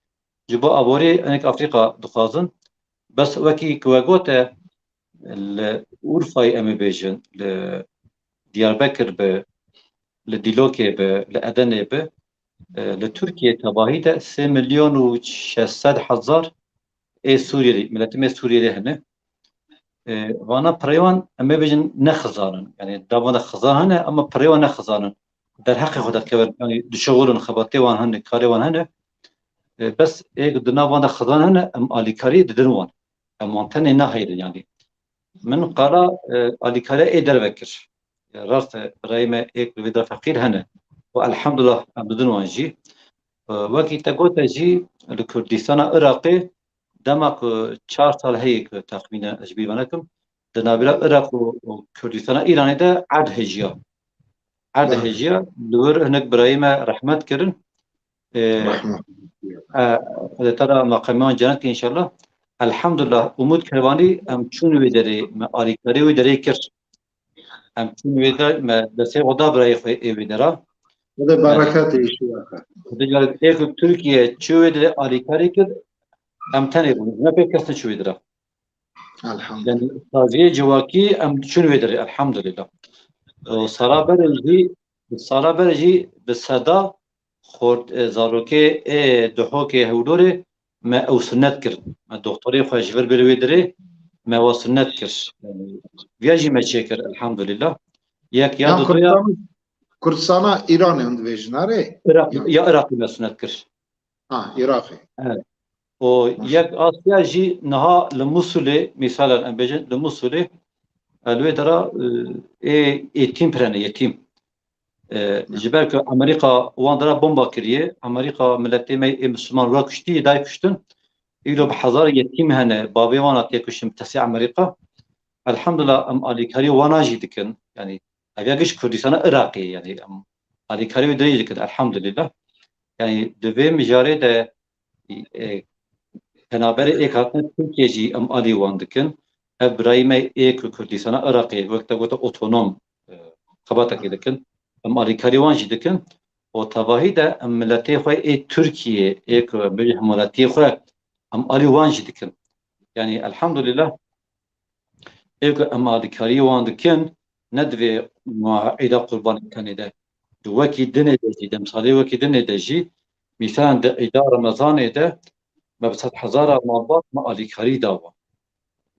Ji bo aborî hinek Afrîka dixwazin. Bes wekî ku we gote, li Urfayê em ê bêjin, li Diyarbekir bi, li Dîlokê bi, li Edenê bi, e, li Tirkiye tevahî de sê milyon û şeş sed hezar ê Sûriyelî, miletê me Sûriyelî hene. E, vana pirê wan, em ê bêjin, ne xizan in. Yani, da vana xizan hene, ama pirê wan ne xizan in. Derheqê xwe derdikevin, yani, dişixulin, xebatê wan hene, karê wan hene. E, bes ê di nav wan de xizan hene, em alîkarî didin wan. Em wan tenê nahêlin, yani. Min qala, e, alîkariya ê derve kir. Rast e, birayê me êk li vê de feqîr hene. Û elhamdulillah, em didin wan jî. E, wekî te gote jî, li Kurdistana Iraqê, dema ku çar sal heye ku texmînen ez ji bîr venekim, di navbera Iraq û, û Kurdistana Îranê de erd hêjiya. Erd Hı. hêjiya, li wir hinek birayê me rehmet kirin. E, Rehmet. e, Xwedê te re meqamê wan cennet ke înşallah. Elhamdulillah, Umut Kervanî em çûn wê derê, me alîkarî wê derê kir. Em çûn wê de, me destê xwe da birayê xwe ê wê dera. Xwedê bereketê îşî weke. Xwedê car ê ku Tirkiye çû wê de alîkarî kir, em tenê bûn. Ne pê kes neçû wê dera. Elhamdulillah. Yani, saziyê civakî em çûn wê derê, elhamdulillah. Û sala berê jî, sala berê jî bi seda xort, e, zarokê ê Duhokê Hewlorê me ew sunnet kir. Me doktorê xwe ji vir bir wê dirê. me wa sunnet kir. Viya jî me çêkir, elhamdulillah. Yek ya Yan duduya Kurdistan, Kurdistana Îranê hûn dibêjin, erê? Iraq, Yan. Ya Iraqî me sunnet kir. Ha, Iraqê. Evet. O Maşallah. Yek Asya jî niha li Musulê, misalan em bêjin li Musulê, e, li wê dera, e, ê, êtîm pirene, yetîm. E, ji ber ku Amerîka wan dera bomba kiriye, Amerîka miletê me ê Misliman wa kuştî, dayê kuştin. Îro bi hezar yetîm hene, bavê wan hatiye kuştin bi tesî Amerîka. Elhamdulillah em alîkarî wana jî dikin. Yani ev ya giş Kurdistana Iraqê, yani em alîkarî wê dirêj dikin, elhamdulillah. Yani di vê mijarê de, e, penaberê êk hatine Tirkiye jî em alî wan dikin. Ev birayî me ê ku Kurdistana Iraqê wek te gote otonom, e, xebatekê dikin. Em alîkarî wan jî dikin. Û tevahî de em miletê xwe ê Tirkiye, ê ku em bêjin hemwelatiyê xwe, em alî wan jî dikin. Yani elhamdulillah, ê ku em alîkarî wan dikin, ne di vê ma-, Îda Qurbanê tenê de. Di wekî dinê de jî, demsalê wekî dinê de jî, mîsalan di Îda Remezanê de me bi sed hezara malbat me alîkarî da wan.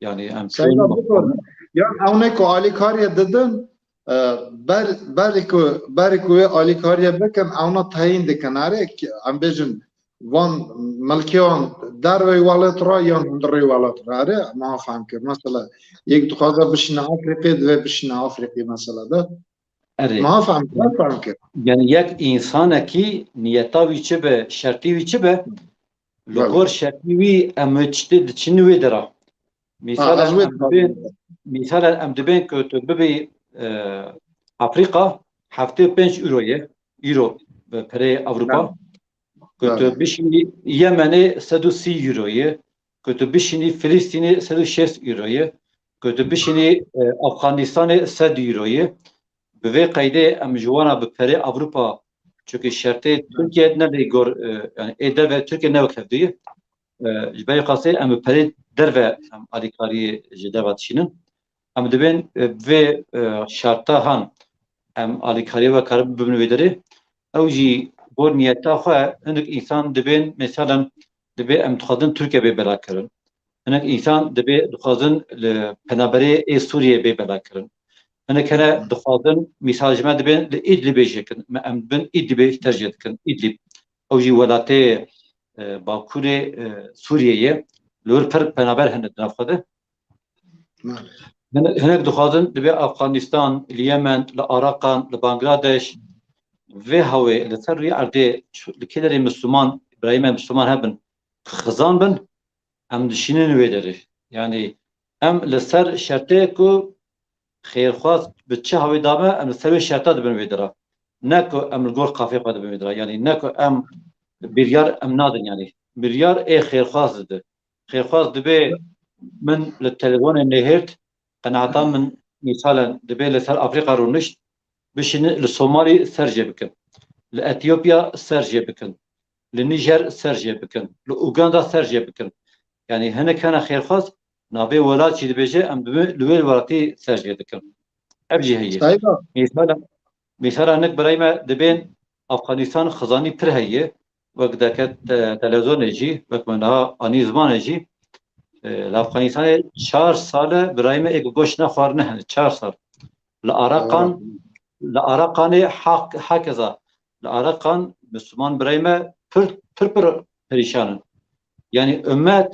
Yani em Seyda çûn bikor. Yan ew ne ku alîkariyê didin, e, ber, berî ku, berî ku wê alîkariyê bikin, ewna teyîn dikin. Erê, ki, em bêjin, van milkê wan derveyî welat re yan hundirî welat re. Erê, ma fehm kir. Mesela, yek dixwaze bişîne Afrîqê, divê bişîne Afrîqê mesela de. Erê. Ma fehm kir, fehm kir. Yani yek însanekî niyeta wî çi be, şertî wî çi be, li Belê. gor şertî wî em wê tiştê diçin wê dera. Ha, Mîsalen ez wê em dibên, dixwazim. Mîsalen em dibên ku tu bibî, e, Afrîka heftê û pênc euro ye, euro bi pereyê Ewropa. Belê. Ku tu Belê. bişînî Yemenê sed û sî euro ye, ku tu bişînî Filistînê sed û şêst euro ye, ku tu bişînî, e, Afxanistanê sed euro ye. Bi vê qeydê em ji wana bi perê Ewropa, çunkî şertê Tirkiye ne lê gor, e, yani ê derve Tirkiye ne wek hevdû ye. E, ji ber xasê em bi perê derve em alîkariyê ji derve dişînin. Em dibên, e, vê, e, şarta han em alîkariyê ve karibin bibin wê derê. Ew jî gor niyeta xwe hinek însan dibên, mesela dibê em dixwazin Tirkiye bê belakirin. Hinek însan dibê dixwazin li penaberê ê Sûriyê bê belakirin. Hinek hene dixwazin, mîsal ji me dibên li Îdlibê jê kin. Me em dibin Îdlibê tercih dikin. Îdlib. Ew jî welatê, e, bakurê, e, Sûriyê ye. Li wir pir penaber hene di nav xwe de. Belê. Hinek, hinek dixwazin dibê Afganistan, li Yemen, li Araqan, li Bangladeş, vê hawê li ser rûyê erdê çi-, li kê derê Misliman, birayê me Misliman hebin, xizan bin, em dişînin wê derê. Yani em li ser şertê ku xêrxwaz bi çi hawê dame, em li ser wê şerta dibin wê dera. Ne ku em li gor qafê xwe dibin wê dera. Yani ne ku em biryar em nadin yani. Biryar ê xêrxwaz dide. Xêrxwaz dibê min li televîzyonê nehêrt, qenaeta min mîsalen dibê li ser Afrîka rûnişt, bişînin li Somalî ser jê bikin. Li Etiyopya ser jê bikin. Li Nîjer ser jê bikin. Li Uganda ser jê bikin. Yani hinek hene xêrxwaz navê welat jî dibêje, em dibê li wê welatî ser jê dikin. Ev jî heye. Seyda. Mîsala, mîsala hinek birayê me dibên Afganistan xizanî pir heye. Wek deke te-, televîzyonê jî, wek me niha anî zimanê jî, e, li Afganistanê çar sal e birayê me êk goşt nexwarine hene, çar sal. Li Araqan, li Araqanê hak-, hakeza. Li Araqan Misliman birayê me pir, pir, pir perîşan in. Yani ummet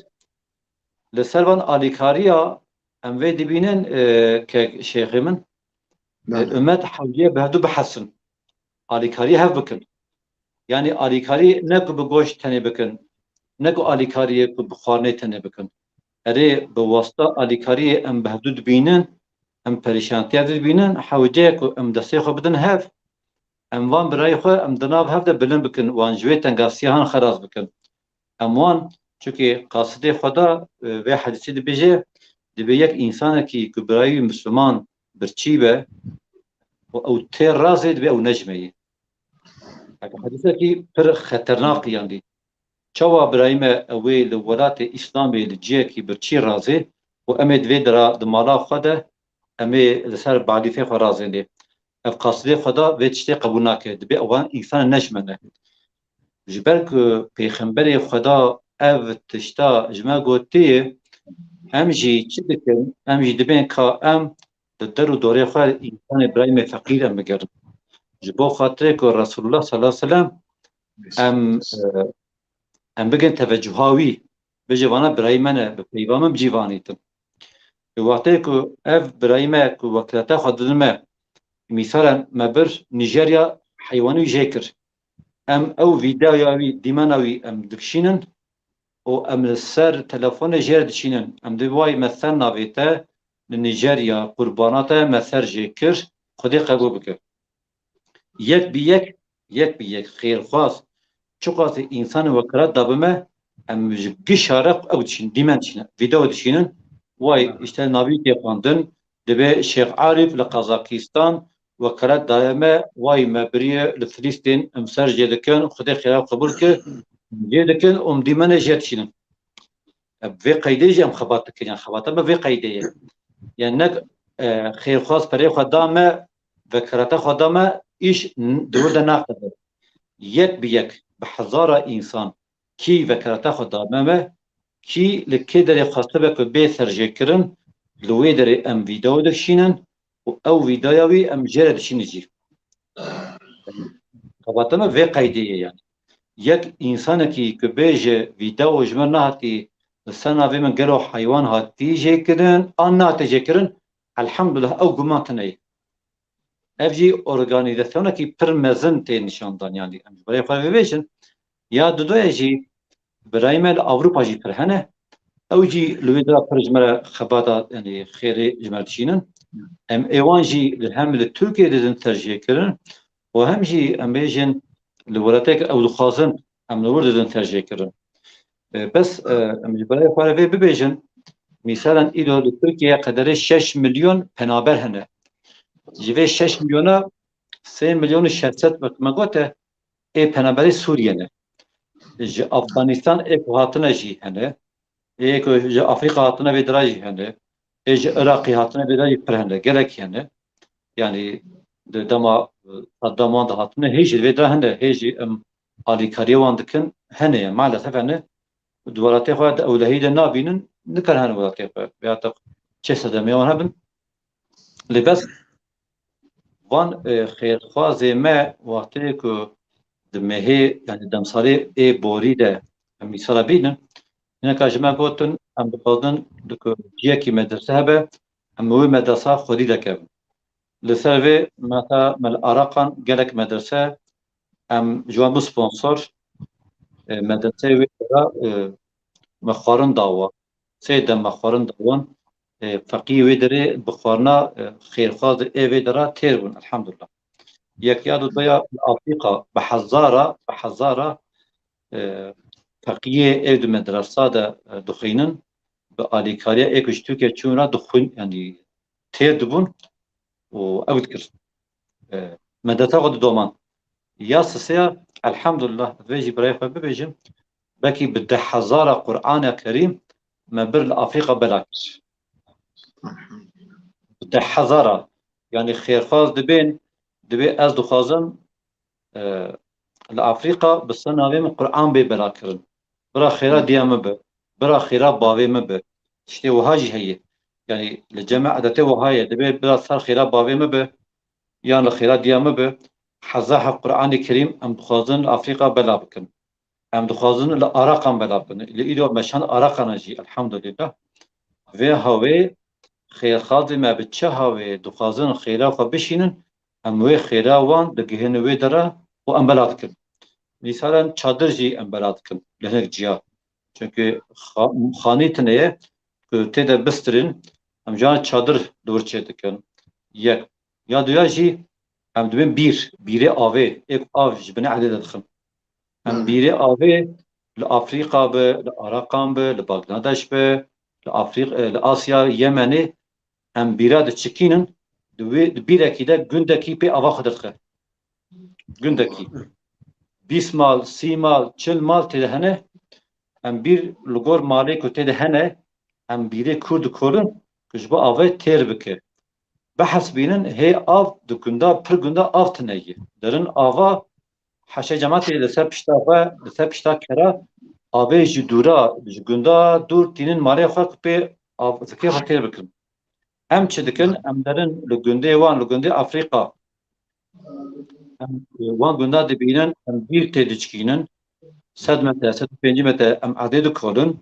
li ser van alîkariya em vê dibînin, e, ke şêxê min, e, Belê. ummet hewliye bi hevdu bihesin. Alîkariyê hev bikin. Yani alîkarî ne ku bi goşt tenê bikin, ne ku alîkariyê ku bi xwarinê tenê bikin. Erê bi wasta alîkariyê em bi hevdu dibînin, em perîşantiya dibînin, hewce ku em destê xwe bidin hev, em van birayê xwe em di nav hev de bilind bikin, wan ji wê tengasiya han xelas bikin. Em wan, çunkî qasidê Xweda, e, vê hedîsê dibêje, dibê yek însanekî ku birayî wî Misliman birçî be û ew tê razê, dibê ew nejmeyê. Ev hedîsekî pir xeternak e, yanî. Çawa birayê me ew ê li welatê Îslamê li cihekî birçî razê û em ê di vê dera di mala xwe de em ê li ser balîfê xwe razên lê. Ev qasidê Xweda vê tiştê qebûl nake. Dibê ewan însan nejmene. Ji ber ku Pêxemberê Xweda ev tişta ji me gotiye, Em jî çi dikin? Em jî dibên ka em di der û dorê xwe însanê birayê me feqîr em bigerin. Ji bo xatirê ku Resulullah sallallahu aleyhi ve sellem em, e, em bigin tevecuha wî, bêje vana birayê me ne, bi peyva min bicîvanîtin. Ê wextê ku ev birayê me ku wekilata xwe didin me, mîsalen me bir Nîjerya heywanî wî jê kir. Em ew vîdeoya wî, dîmena wî em dikişînin û em li ser telefonê jê re dişînin. Em dê way me ser navê te li Nîjerya qurbana te me ser jê kir, Xwedê qebûl bike. Yek bi yek, yek bi yek xêrxwaz çiqasî însanê wekala dabe me, em ji gişa re ew dişînin, dîmen dişînin, vîdeo dişînin. Way işte navî tê xwendin, dibê Şêx Arîf li Qazakistan wekalet daye me, way me biriye li Filistîn, em ser jê dikin, Xwedê xêra qebûl kir, jê dikin û em dîmenê jê dişînin. Ev vê qeydê jî em xebat dikin, yani xebata me vê qeydê ye. Yani ne, e, xêrxwaz perê xwe da me, vekaleta xwe da me, îş n-, di wir de naqede. Yek bi yek, bi hezara însan kî vekaleta xwe da me, me, kî li kê derê xwestibe ku bê serjêkirin, li wê derê em vîdeo dikişînin û ew vîdeoya wî em jê re dişînin jî. Xebata me vê qeydê ye yani. Yek însanekî ku bêje vîdeo ji me nehatî, li ser navê min gelo heywan hatî jêkirin an nehatî jêkirin, elhamdulillah ew guman tune ye. Ev jî organîzasyonekî pir mezin tê nîşandan, yanî em ji berê xwe bibêjin, ya didoye jî birayê me li Ewropa jî pir hene. Ew jî li wê dira pir ji me re xebata, yanî xêrê ji me re dişînin. Em ê wan jî li hem li Tirkiyê didin tercihkirin û hem jî em bêjin li welatêk ew dixwazin em li wir didin tercihkirin. E, bes, e, em ji berê xwe re vê bibêjin, mîsalen îro li Tirkiye qederê şeş milyon penaber hene. Ji vê şeş milyona sê milyon û şeş sed wek me gote, ê penaberê Sûriye ne. Ji Afganistan ê ku hatine jî hene. Ê ku ji Afrîka hatine vê dira jî hene. Ê ji Iraqê hatine vê dira jî pir hene. Gelek hene. Yani di dema Saddam wan de hatine, hê jî vê dira hene. Hê jî em alîkariyê wan dikin. Hene ye, maalesef hene. Di welatê xwe de ewlehî de nabînin, nikar hene welatê xwe. Vêya te çi sedemê wan hebin. Lê bes van, e, xêrxwazê me wextê ku di mehê, yani demsalê ê borî de em mîsala bînin, hineka ji me gotin, em dixwazin di ku ciyekî medrese hebe, em wê medresa xwedî de kevin. Li ser vê mesela me li Araqan gelek medrese, em ji wan bû sponsor, e, medreseyê wê de, e, me xwarin dawa. Sê dem me xwarin dawan, e, feqî wê derê bi xwarina, e, xêrxwaz ê vê dera têr bûn, elhamdulillah. Yek ya du ya li Afrîka bi hezara, bi hezara, e, feqiyê ê di medresa de, e, dixwînin, bi alîkariya ê ku ji Tirkiye çûn re dixwîn, yanî têr dibûn û ew dikir. E, me deta xwe didoman. Ya sisê ya, elhamdulillah, vê jî birayê xwe bibêjim, belkî bi deh hezara Qur'ana Kerîm me bir li Afrîka bela kir. Bi deh hezara, yanî xêrxwaz dibên, dibê ez dixwazim, e, li Afrîka bi ser navê min Qur'an bê bela kirin. Bira xêra diya min bi, bira xêra bavê min bi. Tiştê wiha jî heye. Yanî li cem me edetê wiha ye, dibê bira ser xêra bavê min bi, yan li xêra diya min bi. Heza heft Qur'anê Kerîm em dixwazin li Afrîka bela bikin. Em dixwazin li Araqan bela bikin. Li îro meşan Araqan e jî, elhamdulillah. Vê hawê xêrxazê me bi çi hawê dixwazin xêra xwe bişînin, em wê xêra wan digihin wê dera û em bela dikin. Mîsalen çadir jî em bela dikin li hinek ciya. Çunkî xa-, xanî tune ye ku tê de bistirin, em jana çadir li wir çê dikin. Yek. Ya duya jî em dibên bîr, bîrê avê, ê ku av ji binê erdê de dixin. Em Hmm. bîrê avê li Afrîka bi, li Araqan bi, li Bangladeş bi, li Afrîk-, e, li Asya, Yemenê em bîra diçikînin, di wê, di bîrekî de gundekî pê ava xwe dixe. Gundekî. Bîst mal, sî mal, çil mal tê de hene. Em bîr li gor malê ku tê de hene, em bîrê kûr dikolin ku ji bo avê têr bike. Bihesibînin hê av di gunda, pir gunda av tune ye. Derin ava heşê cematê li ser pişta xwe, li ser pişta kera avê ji dûra, ji gunda dûr tînin malê xwe ku pê av-, zikê xwe têr bikin. Em çi dikin? Em derin li gundê wan, li gundê Afrîka. Em, e, wan gunda dibînin, em bîr tê diçikînin. Sed metre, sed û pêncî metre em erdê dikolin.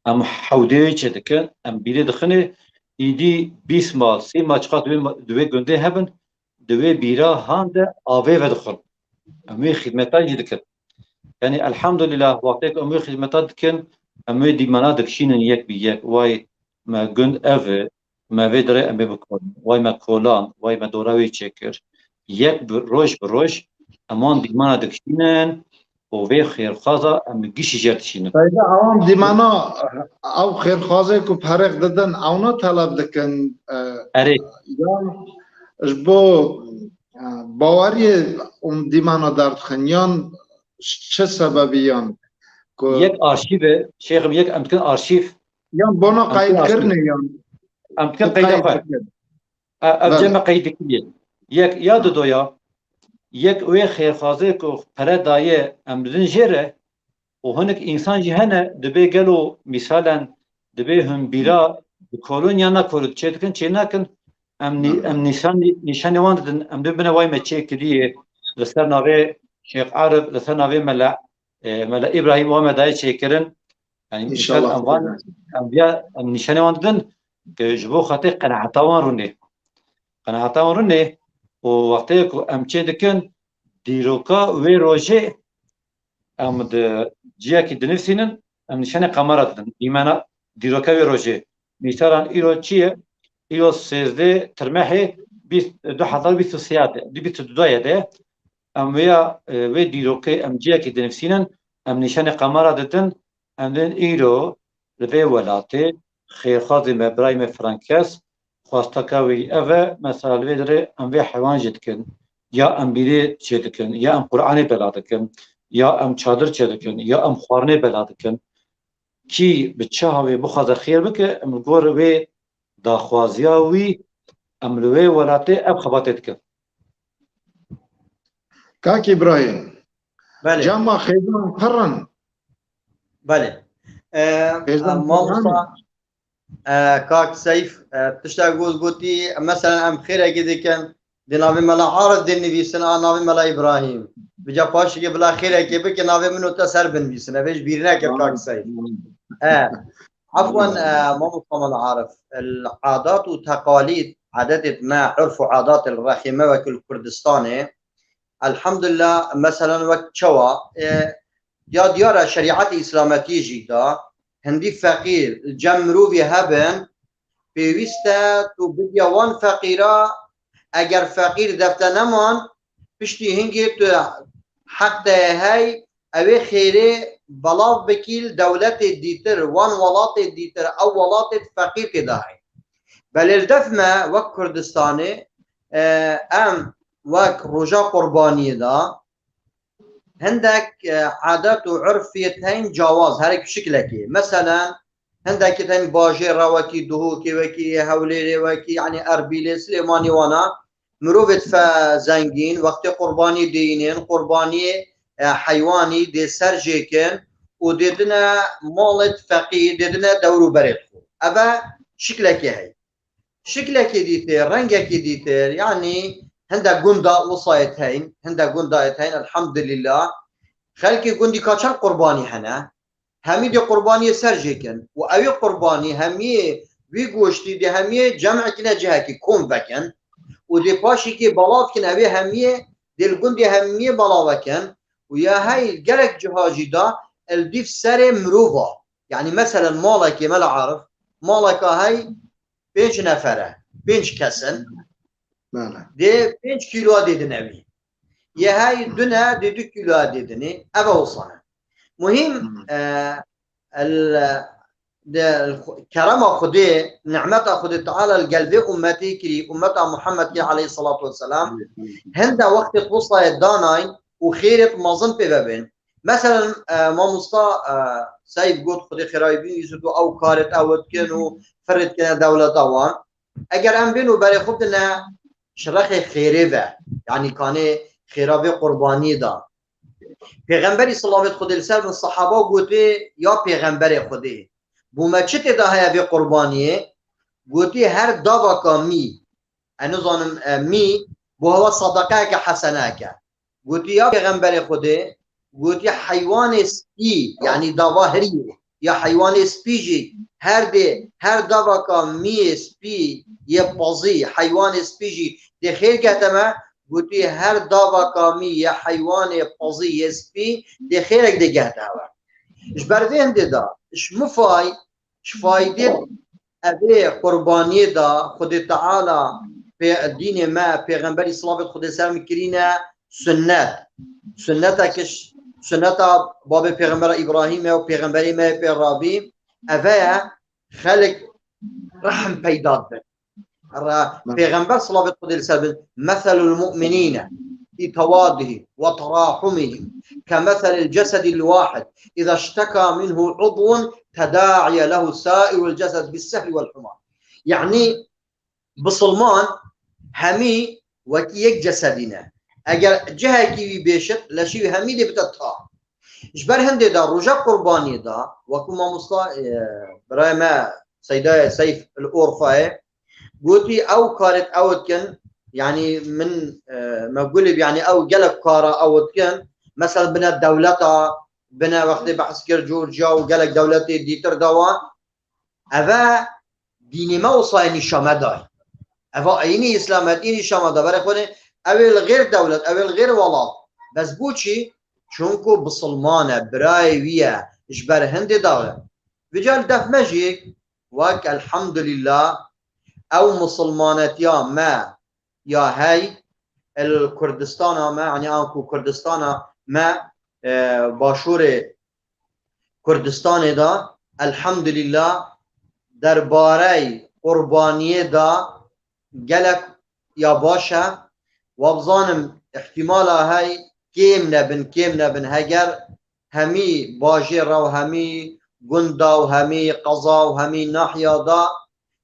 Em hewdê wê çêdikin, em bîrê dixinê. Îdî bîst mal, sî mal çiqas di wê ma-, di wê gundê hebin, di wê bîra han de avê vedixwin. Em wê xîzmeta jî dikin. Yanî elhamdulillah, wextê ku em wê xîzmeta dikin, em wê dîmana dikişînin yek bi yek. Way me gund ev e, me vê dirê em ê bikolin. Way me koland, way me dora wê çêkir. Yek bi, roj bi roj em wan dîmana dikişînin û vê xêrxwaza em li gişî jê dişînin. Seyda, ewan dîmana, ew xêrxwazê ku perêx didin, ewna teleb dikin, e, Erê. Yan ji bo, e, baweriyê hûn dîmana derdixin, yan çi sebebî yan ku Yek arşîv e, şêxim, yek em dikin arşîv. Yan bona Em dikin arşîv. Qeydkirinê yan. Em dikin qeyda xwe. Dikin. E, ev Belê. Cem me qeyd dikiriye. Yek ya didoya, yek wê xêrxwazê ku pere daye em bidin jê re û hinek însan jî hene dibê gelo mîsalen dibê hûn bîra dikolin ya nakolin çê dikin çê nakin em nî-, Belê. Em nîşan-, nîşanê wan didin em dibine way me çê kiriye li ser navê Şêx Arif, li ser navê Mela, e, Mela Îbrahîm wa me daye çêkirin. Yanî mîsal İnşallah. Em van, em viya, em nîşanê wan didin ke ji bo xatirê qenaeta wan rûnê. Qenaeta wan rûnê û wextê ku em çê dikin dîroka wê rojê em di ciyekî dinivîsînin, em nîşanê qamara didin. Dîmena dîroka wê rojê. Mîsalan îro çi ye? Îro sêzdeh tirmehê bîst, du hezar bîst û sê de, bîst û du de. Em vêya, e, wê dîrokê em ciyekî dinivîsînin, em nîşanê qamara didin, em dên îro li vê welatê xêrxwazê me, birayê me Frankes, xwesteka wî ev e, mesela li vê dirê em vê heywan jê dikin, ya em bîrê çê dikin, ya em Qur'anê bela dikin, ya em çadir çê dikin, ya em xwarinê bela dikin. Kî bi çi havê bixwaze xêr bike, em li gor wê daxwaziya wî, em li wê welatê ev xebatê dikin. Kak Îbrahîm, Belê. Cama xêzan pir in. Belê. E, Xêzan e, pir mamosta, in. E, kak Seyf, e, tiştek got, gotî, mesela em xêrekê dikin, di navê Mela Arif dê nivîsin, a navê Mela Îbrahîm. Bica paşikê bila xêrekê bike, navê min û te ser binivîsin. Ev ê ji bîr neke, kak Seyf. E, Efwen, e, mamosta Mela Arif, el adat û teqalîd, adetê me, urf û adat el rexê me wekî li Kurdistanê, elhamdulillah, meselen wek çawa, e, ya diyar e şerîetê îslametiyê jî da, hindî feqîr li cem mirovî hebin, pêwîst e tu bidiya wan feqîra, eger feqîr defte neman, piştî hingê tu heq te ye hey, ew ê xêrê belav bikî li dewletê dîtir, wan welatê dîtir, ew welatê feqîr tê de hey. Belê li def me wek Kurdistanê, e, em wek roja qurbaniyê de hindek, e, adet û urf yê teyn cawaz, herek şiklekê. Meselen, hindekî teyn bajê re wekî Duhokê, wekî Hewlêrê, wekî, yanî Erbîlê, Silêmanî wana, mirovê dife zengîn, wextê qurbanî diyînên, qurbaniyê, e, heywanî dê ser jêkin û dê dine malê feqîr, dê dine dewr û berê xwe. Ev e şiklekê hey. Şiklekê dîtir, rengekê dîtir, yanî hindek gunda wisa yê teyn, hindek gunda yê teyn, elhamdulillah. Xelkê gundî ka çend qurbanî hene, hemî dê qurbaniyê ser jêkin. Û ew ê qurbanî hemiyê wî goştî dê hemiyê cem'ekine cihekî kom vekin. Û dê paşîkê belav kin, ew ê hemiyê dê li gundê hemiyê belav vekin. Û ya hey gelek ciha jî da el dîv serê mirova. Yanî meselen malekê Mela Arif, maleka hey pênc nefer e, pênc kes in. Bele. Dê pênc kîloa dê dinevî. Yê hey dune dê du kîloa dê dinê. Ev e wisa ne. Muhîm, Hmm. e, el, de, kerema Xwedê, nimeta Xwedê Teala li gel vê ummetê kirî, ummeta Muhammed kirî aleyhissalatu vesselam. Hinde wextê xwesayê danayîn û xêrêt mezin pê vebên. Meselen, e, mamosta, e, Seyf got, Xwedê xêra wî bîn, wî zû ew karêt ew dikin û firêt kene dewleta wan. Eger em bên û berê xwe bidine ji rexê xêrê ve, yanî kanê xêra vê qurbaniyê de. Pêxemberî, silavêt Xwedê li ser bin, sehaba gotê, ya Pêxemberê Xwedê, Bo me çi tê de heye vê qurbaniyê? Gotî her davaka mî, ez nizanim, e, mî, bo hewa sadaqeyeke heseneke. Gotî ya Pêxemberê Xwedê, gotî heywanê spî, yanî dava hirî, ya heywanê spî jî her dê, her davaka mîyê spî yê pezî, heywanê spî jî dê xêr gehte me, gotî her davaka mî yê heywanê pezî yê spî dê xêrek dê gehte we. Ji ber vê hindê de, ji min fay, ji faydê evê qurbaniyê de Xwedê Teala pê dînê me, pêxemberî silavê Xwedê ser min kirîne sunnet. Sunneteke ş-, sunneta babê pêxembera Îbrahîm e û pêxemberê me yê pê rabî, eve ye xelk rehm peyda dibin. Re-, Pêxember silavê Xwedê li ser bin, "Meselul mu'minîne fî tewadihim ve terahumihim ke meselil cesedil wahid, îza şteka minhu udwun teda'iye lehu sairul cesed bis sehri vel huma." Yanî bisilman hemî wekî yek cesedî ne. Eger cihekî wî bêşit, leşî wî hemî dê bite ta. Ji ber hindê de roja qurbaniyê de, wekû mamosta, e, birayê me Seydayê Seyf li Urfayê gotî, ew karêt ew dikin, yanî min, e, me gulib, yanî ew gelek kara ew dikin, mesela bine dewleta, bine wextê behs kir Georgia û gelek dewletê dîtir de wan, eve dînê me wisa yê nîşa me dayî. Eva eyînî îslametî nîşa me da. Berê xwe nê, ew ê li xêr dewlet, ew ê li xêr welat. Bes bo çi? Çunku bisilman e, birayê wî ye, ji ber hindê dawe. Vêca li def me jî, wek elhamdulillah, ew misilmanetiya me ya hey, el Kurdistana me, yanî anku Kurdistana me, e, başûrê Kurdistanê de, elhamdulillah, derbarey qurbaniyê de gelek ya baş e. Wa bizanim, îhtîmala hey kêm nebin, kêm nebin. Heger hemî bajêr re û hemî gund de û hemî qeza û hemî nahiya de,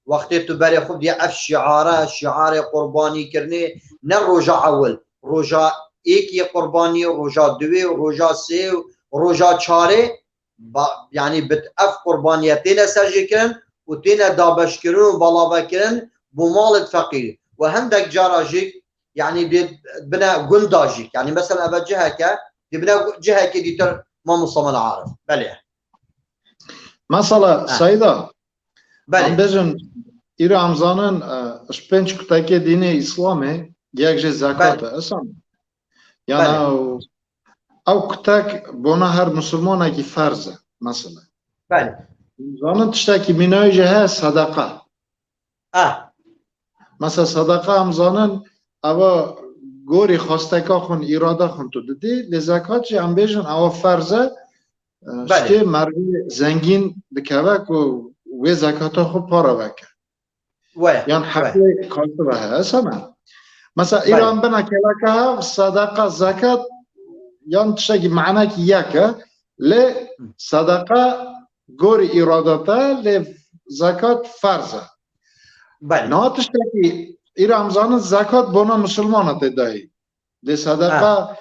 wextê tu berê xwe diye ev şiare, şiarê qurbanîkirinê, ne roja ewil, roja êkê qurbanî, roja diwê, roja sê, roja çarê, ba-, yanî bi ev qurbaniye têne serjêkirin û têne dabeşkirin û balavekirin bo malê feqîr. Û hindek cara jî, yanî dê bine gunda jî. Yanî mesela eve ciheke, dê bine gu-, cihekê dîtir mamosta Mela Arif. Belê. Mesela, Heh. Seyda, Belê. Em bêjin, îro em zanin, e, ji pênc kutekê dînê Îslamê, yek jê zekat Belê. e, esan. Yani Belê. ew, ew kutek bona her misilmanekî ferz e, mesela. Belê. Zanin tiştekî mînayê jî heye, sedeqa. Ah. Mesela sedeqa em zanin, eva gorî xwesteka xwe, îrada xwe tu didî, lê zekat jî em bêjin, ewa ferz e, e, Belê. Ştê merivê zengîn dikeve ku wê zekata xwe para veke. Waya, Yan waya. heqê kasiva heye, esana. Mesela, Belê. îran bina keleka hev, sedeqa, zekat, yan tiştekî manekî yek e, lê Hı. sedeqa gorî îrada te, lê zekat ferz e. Belê. Niha tiştekî îra em zanin, zekat bona misilmana tê dayî. Lê sedeqa Ha.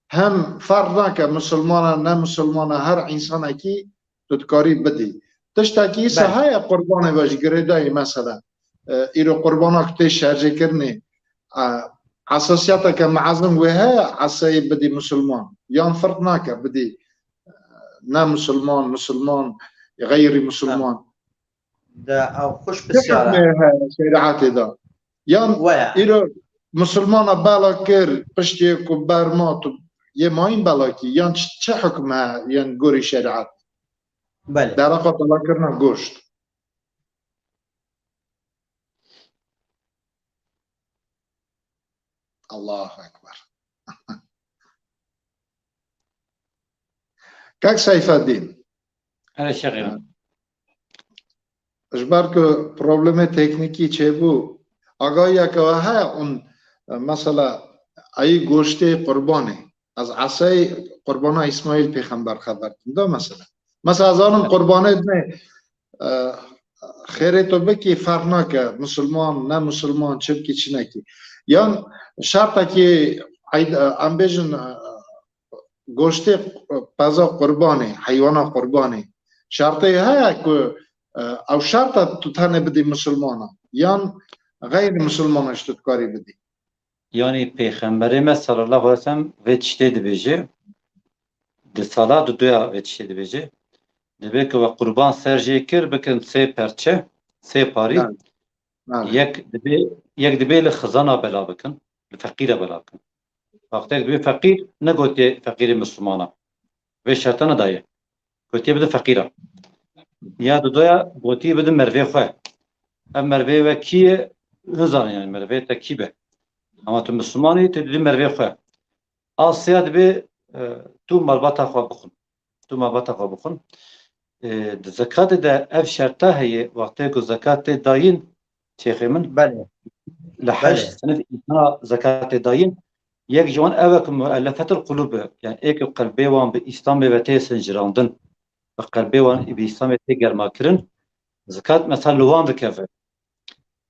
hem ferq nake, misilmana, ne misilmana, her însanekî tu dikarî bidî. Tiştekî îsa Belê. heye qurbanê ve ji girêdayî mesela. E, îro qurbanak tê şerjêkirinê, e, esasiyeteke meezin wê heye, eseyê bidî misilman. Yan ferq nake bidî, e, ne misilman, misilman, xeyrî misilman. Ha. De ew xweş Çi pisyar e. hukmê heye şerîetê de? Yan Waya. îro misilmana bela kir, piştî ku berma tu yê mayîn bela kî, yan çi, çi hukm heye, yan gorî şerîet? Belê. Dereqa belakirina goşt. Allahu Ekber. Kak Seyfeddîn. Hele şexîra. Ji ber ku problemê teknîkî çêbû, agahiyeke we heye hûn, e, mesela, eyî goştê qurbanê. Ez esey qurbana Îsmaîl pêxember xeber dim da mesela. Mesela, zanim qurbanê dinê, e, xêrê tu bikî ferq nake, misilman, ne misilman, çi bikî, çi nekî. Yan şertekî eyd-, e, em bêjin, e, goştê, e, peza qurbanê, heywana qurbanê. Şertê heye ku E, ew şert e tu tenê bidî misilmanan, yan xeyrî misilmanan jî tu dikarî bidî? Yanî Pêxemberê me sallallahu aleyhi ve sellem vê tiştê dibêje, di sala duduya vê tiştê dibêje. Dibê ku we qurban ser jê kir, bikin sê perçe, sê parî. Bele, bele. Yek dibê, yek dibê li xizana bela bikin, li feqîra bela bikin. Wextek dibê feqîr, negotiye feqîrê misilmana. Vê şerta nedaye. Gotiye bidin feqîra. Ya dudoya gotiye bidin mervê xwe. Ev mervê we kî ye? Nizanin yani mervê te kî be. Ama tu misilman î, tu didî mervê xwe. A sêya dibê, e, tu malbata xwe bixwin. Tu malbata xwe bixwin. E, di zekatê de ev şerta heye, wextê ku zekat tê dayîn, şêxê min, Belê. Li Belê. Heşt sened însana zekat tê dayîn, yek ji wan ew e ku muellefetil qulûb be, yani ê ku qelbê wan bi Îslamê ve tê sincirandin, bi qelbê wan bi Îslamê tê germakirin, zekat mesela li wan dikeve.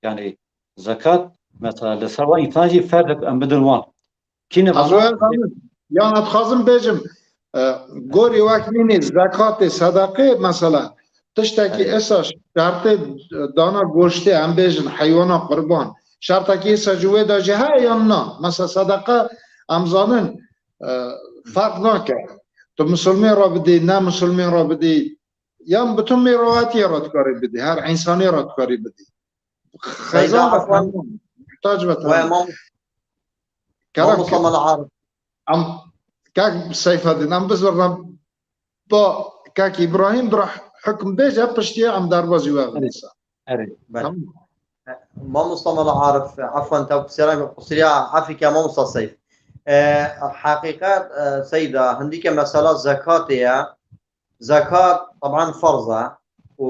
Yani zekat mesela li ser wan însan jî ferz e ku em bidin wan. Kî ne Ez vana? wê zanim. Yan ez dixwazim bêjim, e, gorî wek nînî zekatê, sedaqê mesela tiştekî Erê. esa şertê dana goştê, em bêjin heywana qurban. Şertekî esa ji wê de jî heye yan na? Mesela sedeqa em zanin, e, ferq nake. Tu misilmê re bidî, ne misilmê re bidî. Yan bi tu mêrawetiyê re dikarî bidî, her însanê re dikarî bidî. Seyda Xezan ve Efran, muhtac ve we tamam. mam-, Kerem mamosta ke. Mala Arif. Em, kek Seyfedin, em bizirna ba kek Îbrahîm bira hukm bêje, piştî em derbazî we Erê. Erê. Tamam. Mamosta Mala Arif, efwan, te pirsiyara qusiriya efî ke mamosta Seyf. E, heqîqet, e, Seyda, hindîke mesela zekatê ye. Zekat, teban, ferz e û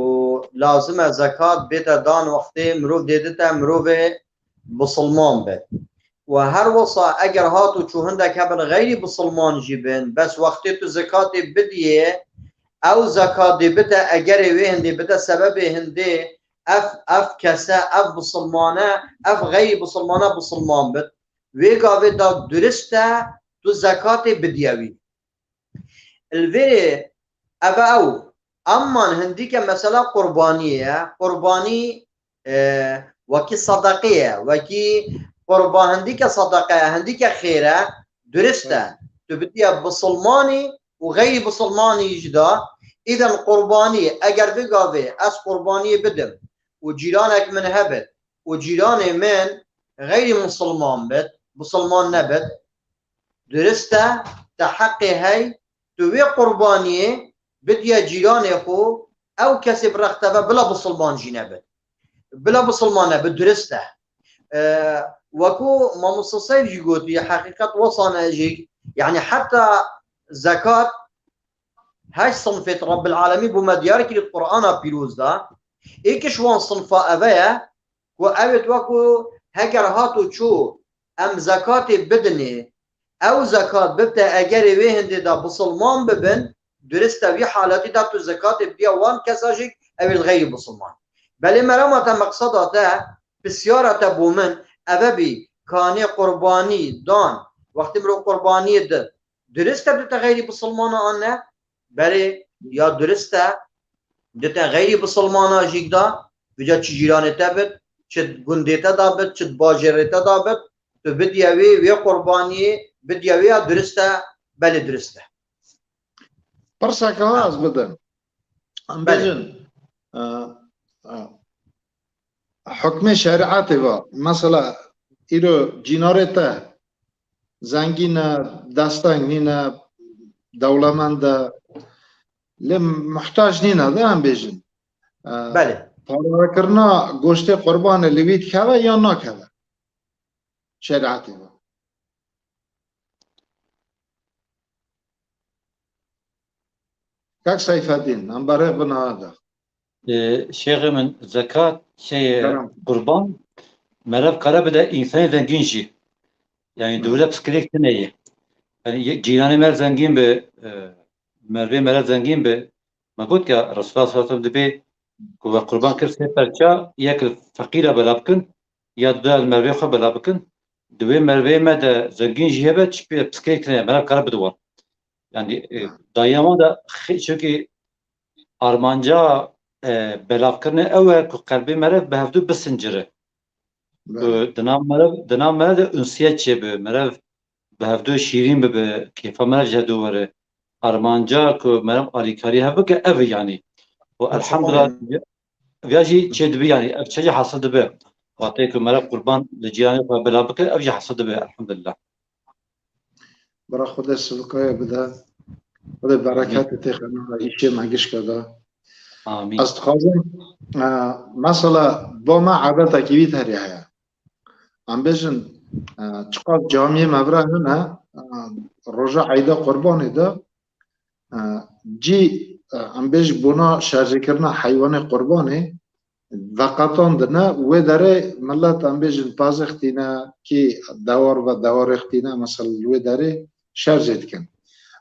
lazim e zekat bête dan wextê mirov dê dite mirovê bisilman be. Û her wisa eger hat û çû hindek hebin xeyrî bisilman jî bin, bes wextê tu zekatê bidiyê, ew zekat dê bite egerê wê hindê bite sebebê hindê, ev, ev kese, ev bisilmane, ev xeyrî bisilmana bisilman bit. Wê gavê de durist e tu zekatê bidiyê wî. Li vêrê ev e ew. Amman hindîke mesela qurbaniyê ye. Qurbanî, e, wekî sedeqê ye. Wekî qurba-, hindîke sedeqe ye, hindîke xêr e. Durist e. Tu bidiye bisilmanî û xeyrî bisilmanî jî da. Îden qurbanî, eger vê gavê ez qurbaniyê bidim û cîranek min hebit û cîranê min xeyrî misilman bit, bisilman nebit, durist e, te heqê hey, tu wê qurbaniyê bidiye cîranê xwe, ew kesê bi rex te ve bila bisilman jî nebit. Bila bisilman nebit, durist e. E, weku mamosta Seyf jî gotiye, heqîqet wesane jî, yani heta zekat heşt sinfê Rabbil Alemîn bo me diyar kiriye Qur'ana pîroz de. Êk ji wan sinfa eve ye, ku ew ê weku heger hat û çû em zekatê bidinê, ew zekat bibte egerê wê hindê de bisilman bibin, durist e, wî haletî de tu zekatê bidiya wan kesa jî ew ê xeyrî bisilman. Belê merama te, meqseda te, pisyara te bo min eve bî, kanê qurbanî dan, wextê mirov qurbaniyê di, durist e tu te xeyrî bisilmana an ne? Berê ya durist e, tu te xeyrî bisilmana jî da, vêca çi cîranê te bit, çi gundê te da bit, çi bajêrê te da bit, tu bidiye wê, wê qurbaniyê, bidiye wê ya durist e, belê durist e. Pirseke ha ez bidim. Em Belê. bêjin, e, e, hukmê şerîetê ve, mesela, îro cînarê te zengîn e, desteng nîne, dewlemend e, lê muhtac nîne, de em bêjin. E, Belê. Parakirina goştê qurbanê li wî dikeve yan nakeve? Şerîetê ve. Kak Seyfeddîn, em berê bina da. Ee, şêxê min, zekat, şey, e, Kerem. qurban, meriv kare bide însanê zengîn jî. Yani, Hı. dewlet piskirêk tune ye. Yani, ye-, cîranê me zengîn bi, e, merivê me zengîn bi, me got ya Resulullah sallallahu aleyhi ve sellem dibê ku we qurban kir sê perça, yek li feqîra bela bikin, ya di li merivê xwe bela bikin. Di wê merivê me de zengîn jî hebe, çi pê piskirêk tune ye, meriv kare bide wan. Yani, e, dayiya wan de xê-, çunkî armanca e, belavkirinê ew e ku qelbê meriv bi hevdu bisincire. Belê. Ku di nav meriv, di nav meriv de unsiyet çêbibe. Meriv bi hevdu şîrîn bibe, kêfa meriv ji hevdu were. Armanca ku meriv alîkarî hev bike, ev e yanî. Û Maşallah. Elhamdulillah, viya jî çêdibe yanî, ev çi jî hasil dibe. Wextê ku meriv qurban li cîranê xwe belav bike, ev jî hasil dibe, elhamdulillah. Bira Xwedê sivkaya bide. Xwedê bereketê têxe nava îşê me gişka de. Amîn. Ez dixwazim, e, mesela bo me edetekî wî terî heye. Em bêjin, e, çiqas camiyê me vira hene, e, roja eyda qurbanê de, e, cî, e, em bêjin bona şerjêkirina heywanê qurbanê, veqetandine, wê derê millet em bêjin pazê xitîne, kî dewar ve dewarê xitîne, mesela li wê derê şerjê dikin.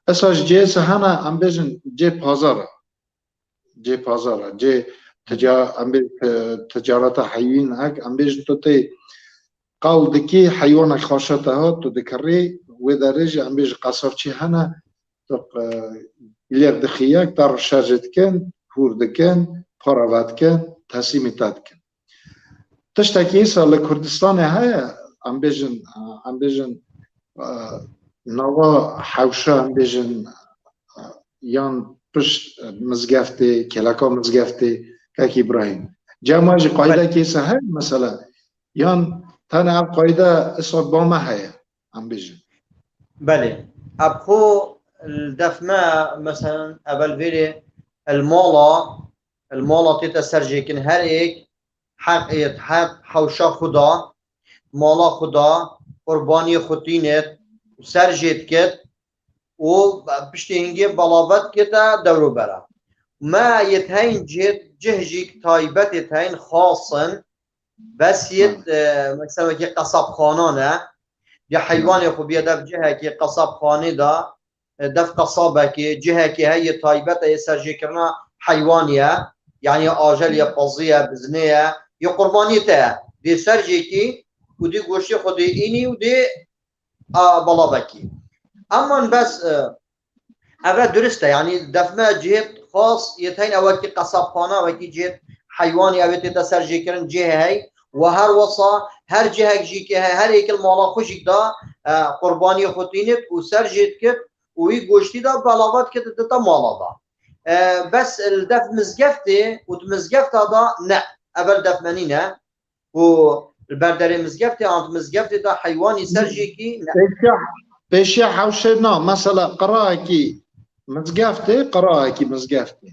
Esa ji cihê se hene em bêjin cê pazar e. Cê pazar e. Cê tica-, em bê, e, ticareta heywanî hek, em bêjin tu tê qal dikî heywanek xaşa te hat, tu dikirî, wê derê jî em bêjin qesabçî hene, tu, e, lêr dixî yek, te re şerjê dikin, hûr dikin, para vedikin, teslîmî te dikin. Tiştekî îsa li Kurdistanê heye, em bêjin, e, em bêjin, e, nava hewşa, em bêjin, e, yan pişt mizgeftê, kêleka mizgeftê, kek Îbrahîm. Cem we jî qaydekî îsa heye mesela, yan tenê ev qayde îsa ba me heye, em bêjin. Belê. Ev xwe li def me, meselen, evel vêrê li mala, li mala tête serjêkin her êk heq êt, heq hewşa xwe da, mala xwe da, qurbaniyê xwe tînet, serjê diket û piştî hingê belavet kete dewro bera. Me yê teyn cih, cih jî taybetê teyn xas in, bes yê, e, mesela wekî qesabxana ne, ya heywanê xwe biye dev cihekî qesabxanê de, e, dev qesabekê, cihekê heye taybet e yê serjêkirina heywanî ye, yanî ajel ye, pezî ye, biznê ye, yê qurbaniyê te ye. Dê serjêkî û dê goştê xwe dê înî û dê a, balavekî. Eman bes, e, eve durist e, yanî def me cihê xas yê teyn e wekî qesabxana, wekî cihê heywanî ew ê tête serjêkirin cihê hey. Û her wesa her cihek jî ke he, her êkil mala xwe jî da, e, qurbaniyê xwe tînit û serjê dikit û wî goştî da belava dikit dite mala da. E, bes li def mizgeftê û di mizgefta da ne, eve li def me nîne. Û li ber derê mizgeftê an di mizgeftê de heywanî serjêkî ne. Pêşiya, pêşiya hewşê na, mesela qirayekî mizgeftê, qirayekî mizgeftê.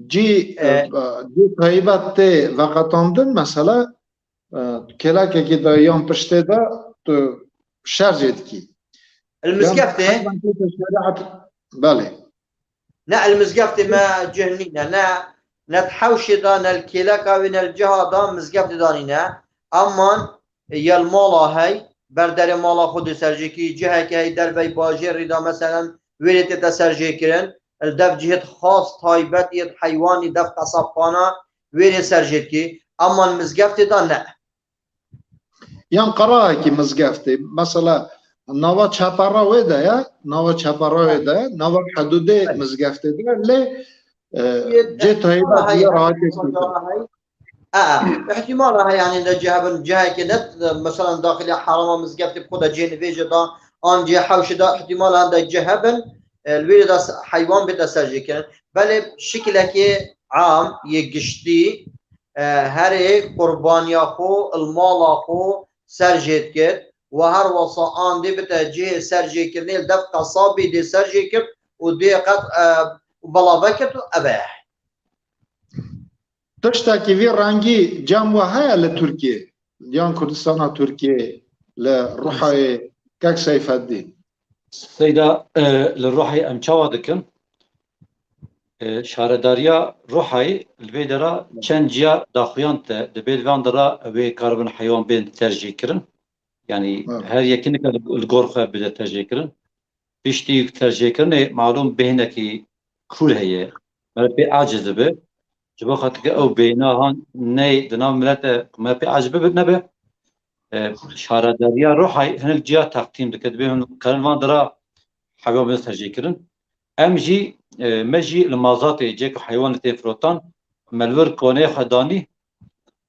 Cî, e, e, cî taybet tê veqetandin, mesela, e, kêlekekî de yan piştê de tu şerjê dikî. Li mizgeftê? Belê. Ne li mizgeftê me cih nîne, ne, ne di hewşê de, ne li kêleka wê, ne li ciha de mizgeftê de nîne. Eman ye li mala hey, ber derê mala xwe dê serjêkî, cihekê hey dervey bajêrî de, meselen, wêrê tête serjêkirin, li dev cihê xas taybet yê heywanî dev qesabxana wêrê serjêkî. Eman mizgeftê de ne. Yan qirayekî mizgeftê. Mesela nava çepera wê de ye, nava çepera wê de ye, nava hidûdê mizgeftê de ye, lê, e, cê taybet ye, rahatê. E, e, îhtîmala heye, yanî de cihebin, cihekê ne, mesela daxilê herama mizgeftê bi xwe de cê nivêjê de, an cê hewşê de, îhtîmala hende cihebin, e, li wê de se-, heywan bête serjêkirin. Belê şikilekê am yê giştî, e, herê qurbaniya xwe, li mala xwe serjê dikir û her wesa an dê bite cihê serjêkirinê li dev qesabî dê serjê kir û dê qet, e, belave kir û eve ye. Tiştekî vî rengî cem we heye li Tirkiyê? Yan Kurdistana Tirkiyê li Ruhayê kek Seyfeddîn? Seyda, e, li Ruhayê em çawa dikin? E, şaredariya Ruhayê li vê dera çend ciya daxuyan te, di bê van dera wê karibin heywan bên tercîh kirin. Yanî her yekî nika li, li gor xwe bide tercîh kirin. Piştî tercîhkirinê malûm bêhnekî kûr heye. Meriv pê aciz dibe. Ji bo xatir ke ew bêhna han ney di nav milete meriv pê aciz bibe nebe. E, şaredariya Ruhayê hinek ciya teqdîm dike. Dibê hûn karin van dira heywan bide tercîh kirin. Em jî, e, me jî li mazatê cê ku heywanê tê firotan, me li wir konê xwe danî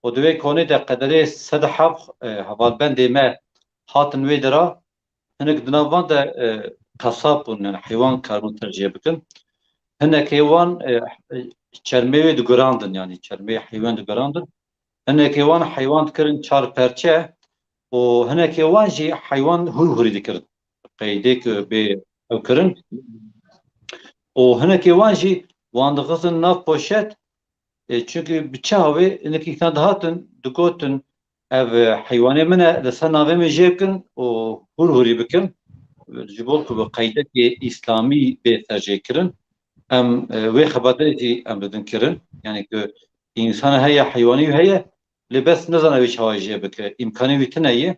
û di wê konê de qederê sed heft, e, hevalbendê me hatin wê dera. Hinek di nav van de, e, qesab bûn, yani heywan karibûn tercih bikin. Hinekê wan, e, çermê wê digurandin, yani çermê heywan digurandin. Hinekê wan heywan dikirin çar perçe û hinekê wan jî heywan hûr hûrî dikirin. Qeydê ku bê ew kirin. Û hinekê wan jî wan dixistin nav poşet, e, çunku bi çawa wê hinekî însana dihatin, digotin, ev, e, heywanê min e, li ser navê min jê bikin û hûr hûrî bikin. Ji bo ku bi qeydekê îslamî bê serjêkirin, em, e, wê xebatê jî em didin kirin. Yani ku însan heye, heywanî wî heye, lê bes nizane wî çawa jê bike, îmkanê wî tune ye.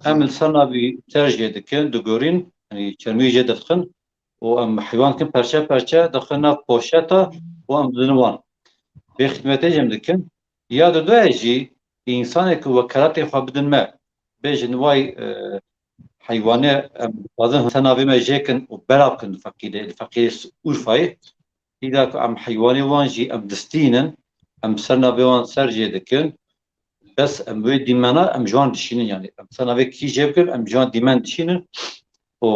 Em li ser navî ser jê dikin, digorîn, yani çermî jê didixin û em heywan dikin perçe perçe, dixin nav poşeta û em didin wan. Vê xidmetê jî em dikin. Ya didoye jî, însanê ku wekaletê xwe bidin me, bêjin way, e, heywanê em dixwazin ser navê me jê kin û belav kin li feqîrê, li feqîrê Urfayê. Îda ku em heywanê wan jî em distînin, em ser navê wan ser jê dikin, bes em wê dîmena em ji wan dişînin, yani em ser navê kî jê bikin, em ji wan dîmen dişînin û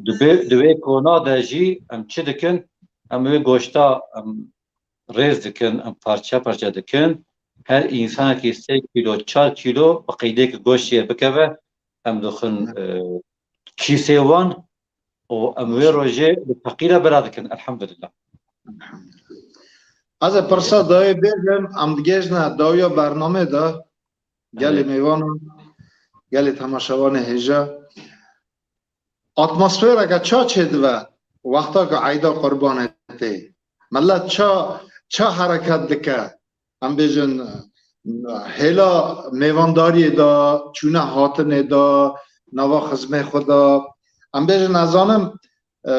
di bê-, di wê kona de jî em çi dikin, em wê goşta em rêz dikin, em parçe parçe dikin. Her însanekî sê kîlo, çar kîlo bi qeydekî goştê bikeve, em dixin, e, kîsê wan û em wê rojê li feqîra bela dikin. Elhamdulillah. Ez ê pirsa dawî bêjim, em digihîjine dawiya bernamê de, gelê mêvanan, gelê temaşevanê hêja. Atmosfereke ça çêdibe wexta ku eyda qurbanê tê? Milet ça, ça hereket dike? Em bêjin, hêla mêvandariyê de, çûne hatinê de, nava xizmê xwe de. Em bêjin, ez zanim, e,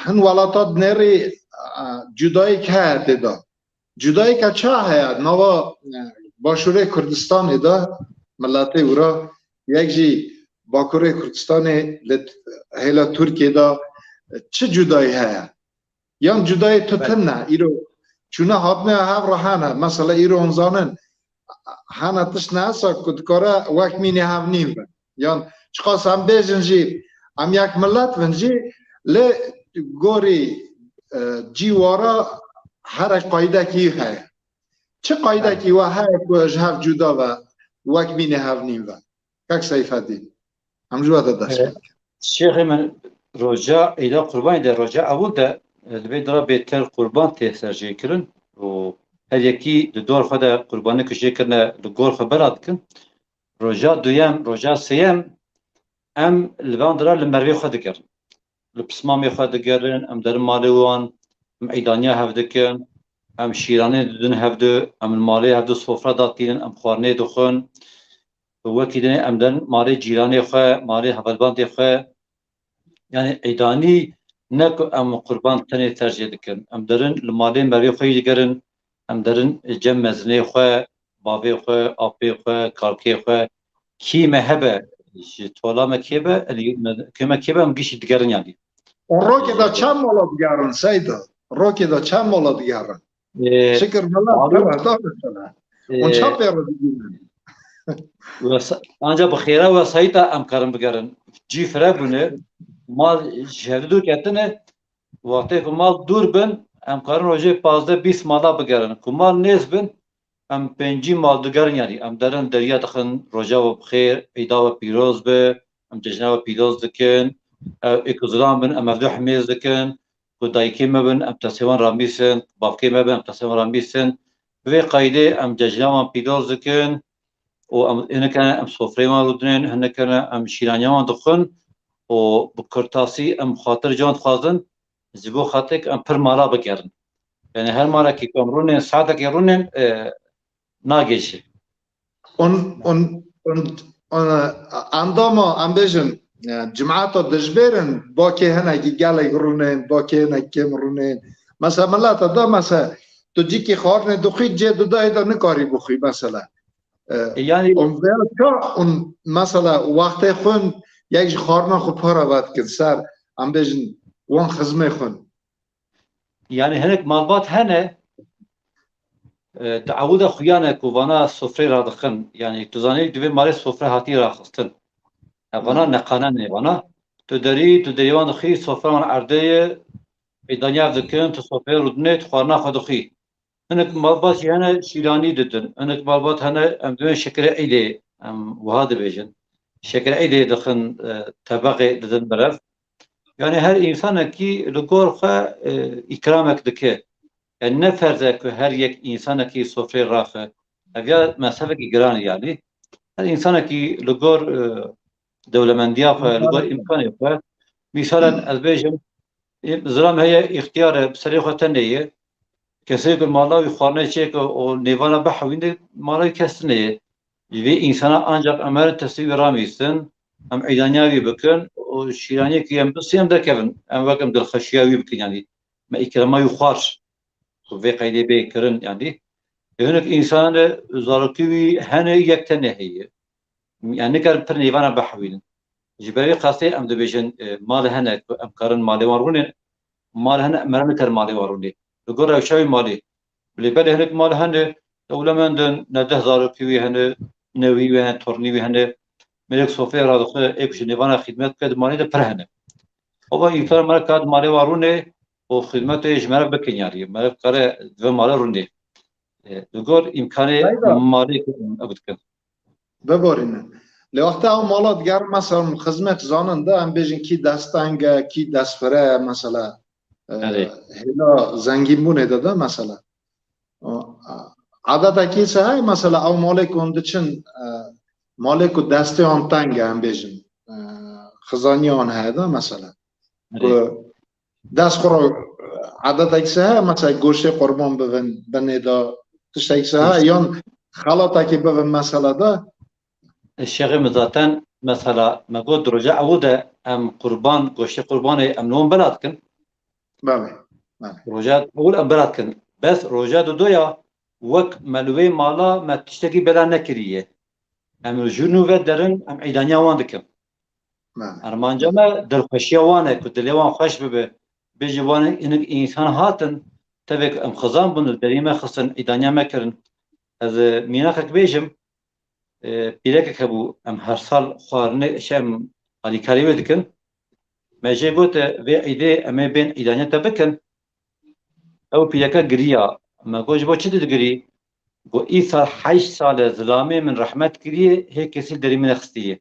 hin welata dinêrî, e, cudayîk heye tê de. Cudayîka ça heye nava, e, Başûrê Kurdistanê de, miletê wira, yek jî Bakurê Kurdistanê li hêla Tirkiyê de, e, çi cudayî heye? Yan cudayê tu tune, îro çûne hatinê hev re hene. Mesela îro hûn zanin, hene tişt nehesa ku dikare wek mînê hev nîn be. Yan çiqas em bêjin jî, em yek milet bin jî, lê gorî, e, cîwara herek qaydekî heye. Çi qaydekî we heye ku ji hev cuda be, wek mînê hev nîn be? Kak Seyfeddîn, em ji we de dest pê dikin. Şêxê min, roja Îda Qurbanê de, roja ewil de, e, li vê dira bêtir qurban tê serjêkirin û her yekî di dor xwe de qurbanek ku jê kirine li gor xwe bela dikin. Roja duyem, roja sêyem em li van dira li mervê xwe digerin. Li pismamê xwe digerin, em derin malê wan, em îdaniya hev dikin, em şîranê didin hevdu, em li malê hevdu sofra datînin, em xwarinê dixwin. Wekî dinê em derin malê cîranê xwe, malê hevalbandê xwe. Yani îdanî ne ku em qurban tenê tercih dikin. Em derin li malê mervê xwe yî digerin, em derin cem mezinê xwe, bavê xwe, apê xwe, kalkê xwe, kî me hebe, ji tola me kê be, elî me, kê me kê be, em gişî digerin yani. Û rokê de çend mala digerin, Seyda? Rokê de çend mala digerin? Ee, Şikir mala, abi, tera da mesela. Ee, Hûn çap pê re digihînin? Wesa-, anca bi xêra wesayîta em karin bigerin. Cî fire bûne, mal ji hevdû dûr ketine, wextê ku mal dûr bin, em karin rojê pazdeh bîst mala bigerin. Ku mal nêz bin, em pêncî mal digerin, yanî em derin deriya dixin, roja we bi xêr, îda we pîroz be, em cejna we pîroz dikin, ew ê ku zilam bin, em hevdu himêz dikin, ku dayikê me bin, em tesê wan ramîsin, ku bavkê me bin, em tesê wan ramîsin. Bi vê qaydê em cejna wan pîroz dikin û em, hinekene em sofreyê wan rûdinin, hinekene em şîraniya wan dixwin û bi kurtasî em xatir can dixwazin, ji bo xatirê ku em pir mala bigerin. Yani her malekî ku em rûnin, saetekê rûnin, e, nagêşin. Hûn, hûn, hûn, hûn, endama, em bêjin, e, cemaeta dijbêrin, bakê hinekî gelek rûnên, bakê hinek kêm rûnên. Mesela mileta da, mesela, tu cîkî xwarinê dixwî, cê dudayê de nikarî bixwî, mesela. E, E, yani hûn vêya ça, hûn, mesela, wextê xwin, yek ji xwarina xwe para vedikin ser, em bêjin, wan xizmê xwin. Yani hinek malbat hene, e, di ewil de xuya ne ku vana sofrê radixin. Yanî tu zanî divê malê sofre hatî raxistin. E, vana neqane ne vana. Tu derî, tu derî wan dixî, sofre wan erdê ye, îdanya dikin, tu sofreyê rûdinê, tu xwarina xwe dixî. Hinek malbat jî hene şîranî didin. Hinek malbat hene em divên şekirê Îdê, em wiha dibêjin. Şekirê Îdê dixin, e, tebexê didin berev. Yanî her însanekî li gor xwe, e, îkramek dike. Yanî ne ferz e ku her yek însanekî sofreyê raxe. Ev ya mesefekî giran e yanî. Her însanekî li gor, e, dewlemendiya xwe, li gor îmkanê xwe. Mîsalen ez bêjim, Ê, zilam heye, îxtiyar e, bi serê xwe tenê ye. Kesê ku mala wî xwarine çêke û nêvana bihewîne, mala wî kes tune ye. Ji vê însana ancak em herin testê wî ramîsin, em îdanya wî bikin û şîraniyekî em bisî em derkevin. Em wek em dilxweşiya wî bikin, yanî me îkrama wî xwar. Ku vê qeydê bê kirin, yanî. Ê, hinek însanan de zarokî wî hene yek tenê heye. Yanî nikarin pir nêvana bihewînin. Ji ber vê qasê em dibêjin, e, mal hene ku em karin malê wan rûnên, mal hene em re nikarin malê wan rûnê. Li gor rewşa wî malê. Lê belê hinek mal hene, dewlemend in, ne deh zarokî wî hene, ne wî wê hene, tornî wî hene. Mêrek sofreyê radixe, ê ku ji nêvana xîdmet bike, di malê de pir hene. Ava însan me re kat malê wan rûnê û xîdmetê ji me re bikin yanî. Me re kare di vê malê rûnê. E, li gor îmkanê Heyda. malê ku em ew dikin. Biborîne. Lê wexta ew mala digerin, mesela, xizmet zanin de, em bêjin kî desteng e, kî destfire ye, mesela, e, Erê. hêla zengînbûnê de de, mesela. O, a, edetekî se heye, mesela, ew malê ku hûn diçin, e, malê ku destê wan teng e, em bêjin, e, xizaniya wan heye de, mesela. Erê. Ku dest xwe re edetekî se heye, mesela, goştê qurban bibin, binê de tiştekî se heye, yan xelatekî bibin, mesela, de. Şêxê min zaten, mesela, me got di roja ewil de em qurban, goştê qurbanê em li wan bela dikin. Belê, belê. Roja ewil em bela dikin. Bes roja dudoya wek me li wê mala me tiştekî bela nekiriye. Em ji nû ve derin, em îdaniya wan dikin. Belê. Armanca me dilxweşiya wan e ku dilê wan xweş bibe. Bêjî wan hinek însan hatin, tevek em xizan bûn li derî me xistin, îdaniya me kirin. Ez, e, mînaxek bêjim, e, pîrekek hebû, em her sal xwarinê, şey, em alîkarî wê dikin. Me jê got, e, vê îdê em ê bên îdaniya te bikin. Ew pîreke giriya. Me got, ji bo çi tu digirî? Got, îsal heşt sal e zilamê min rehmet kiriye, hê kesî derî min nexistiye.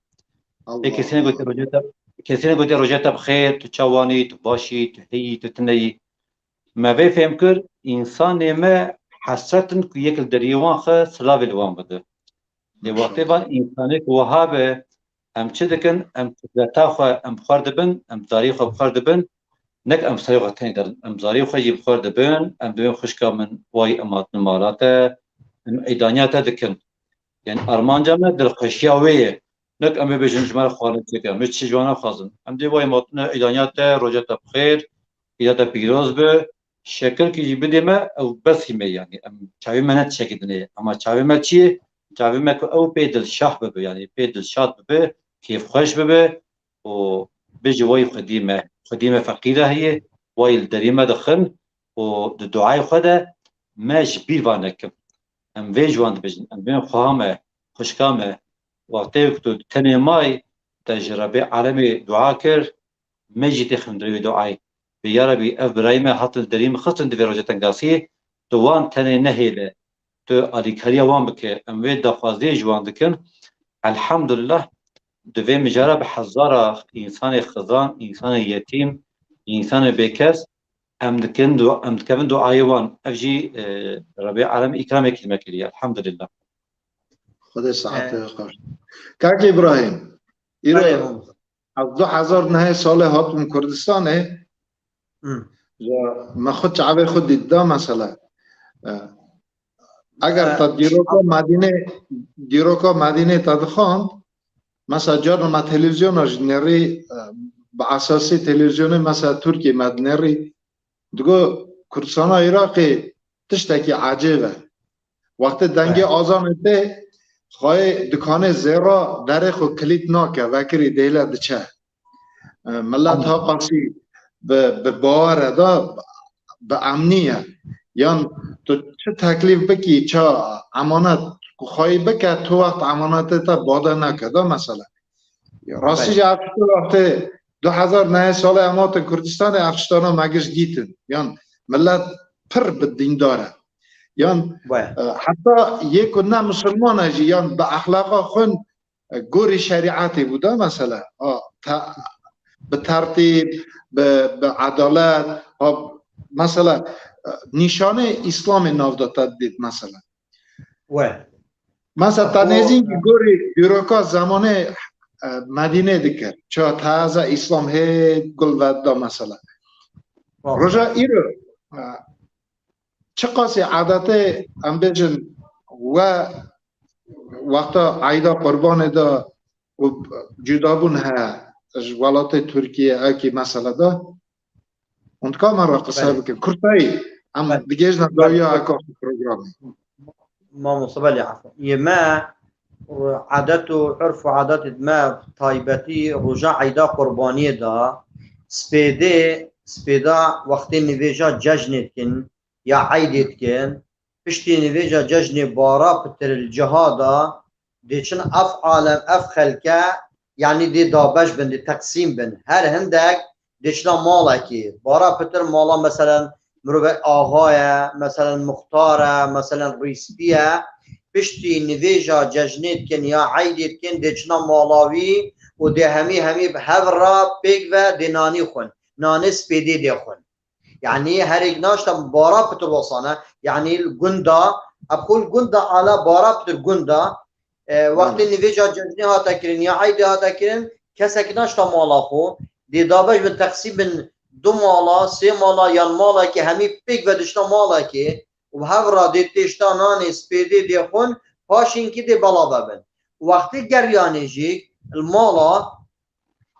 Allah Hê kesî Allah. negotiye roja te, kesî negotiye roja te bi xêr, tu çawanî, tu başî, tu heyî, tu tuneyî. Me vê fêm kir, însanê me hesret in ku yek li deriyê wan xe silavê li wan bide. Lê wextê van însanê ku wiha be, em çi dikin? Em kudreta xwe em bi xwe re dibin, em zarî xwe bi xwe re dibin. Nek em serê xwe tenê derin. Em zarî xwe jî bi xwe re dibin, em dibên xwişka min wayî em hatin mala te, em îdaniya te dikin. Yanî armanca me dilxweşiya wê ye. Nek em ê bêjin ji me re xwarin çêke. Em ê çi ji wan naxwazin. Em dê wayî em hatine îdaniya te, roja te bi xêr, îda te pîroz be. Şekirkî jî bidê me, ew besî me yanî. Em çavê me ne tiştekî dinê. Ema çavê me çi ye? Çavê me ku ew pê dilşah bibe, yanî pê dilşad bibe, kêfxweş bibe û bêjî wayî xwedî me, xwedî me feqîre heye, wayî li derî me dixin û di duayê xwe de me ji bîr va nekin. Em vê ji wan dibêjin. Em bên xweha me, xwişka me, wextê ku tu tenê may, te ji Rebê Alemê dua kir, me jî tê xwendinê wê duayê. Bê ya Rebî, ev birayê me hatin derî min xistin di vê roja tengasiyê, tu wan tenê nehêle, tu alîkariya wan bike. Em vê daxwaziyê ji wan dikin. Elhamdulillah, di vê mijara bi hezara însanê xizan, însanê yetîm, însanê bêkes, em dikin du-, em dikevin duayê wan. Ev jî, e, Rebê Alem îkramekî me kiriye. Elhamdulillah. Xwedê saetê xweş. Kak Îbrahîm, îro Belê, ez du hezar nehê salê hatim Kurdistanê. Hı. Ya me xwe çavê xwe dît da mesela. E, eger E, te dîroka Medînê, dîroka Medînê te dixwand, mesela carna me televîzyona jî nêrî, e, bi esasî televîzyonê mesela Tirkî me dinêrî, digo Kurdistana Iraqê tiştekî ecêb e. Wextê dengê He. azanê tê, xwayê dikanê zêra derê xwe kilît nake, vekirî dêle diçe. E, millet Tamam. ha qasî bi, bi bawer e da, bi emnî ye. Yan tu çi teklîf bikî, ça emanet ku xwayî bike, tu wext emanetê te bade neke da mesela. Rastî Belê. Jî ev tişt wextê du hezar nehê salê em hatin Kurdistanê, ev tiştana me giş dîtin. Yan millet pir bi dîndar e. Yan, Belê. e, heta yê ku ne misilman e jî, yan bi exlaqa xwe, e, gorî şerîetê bû da mesela. Ha, te-, bi tertîb, bi, bi edalet, ha, mesela, e, nîşanê Îslamê nav da te didît mesela. We. Mesela te Xo- nêzîn ki gorî dîroka zemanê, e, Medînê dikir. Ça taze Îslam hê gul vedda mesela. Tamam. Roja îro, e, çiqasî adetê em bêjin we wexta eyda qurbanê de û cudabûn heye ji welatê Tirkiye, ewkî mesela de. Hûn dika me re qise Belê. Bikin. Kurtayî, em Belê. digihîjine Belê. Dawiya eka programê. Mamoste, belê, efû. Yê me, adet û urf û adetê me taybetî roja eyda qurbaniyê de spêdê, spêda wextê nivêja cejnê dikin ya eydê dikin, piştî nivêja cejnê bara pitir li ciha de dê çin ev alem, ev xelke, yanî dê dabeş bin, dê teqsîm bin. Her hindek dê çina malekê. Bara pitir mala, meselen, mirovek axa ye, meselen, muxtar e, meselen, rîspî ye. Piştî nivêja cejnê dikin ya eydê dikin, dê çina mala wî û dê hemî, hemî bi hev re pêk ve dê nanî xwin. Nanê spêdê dê xwin. Yanî herêk naşta bara pitir wesane. Yanî li gunda, ev xwe li gunda ala bara pitir gunda. E, wextê Belê. Nivêja cejnê hate kirin ya eydê hate kirin, kesek naşta mala xwe. Dê dabeş bin, teqsîm bin du mala, sê mala yan malekê hemî pêk ve dişta malekê û bi hev re dê têşta nanê spêdê dê xwin, paşînkî dê belave bin. Wextê geriyanê jî li mala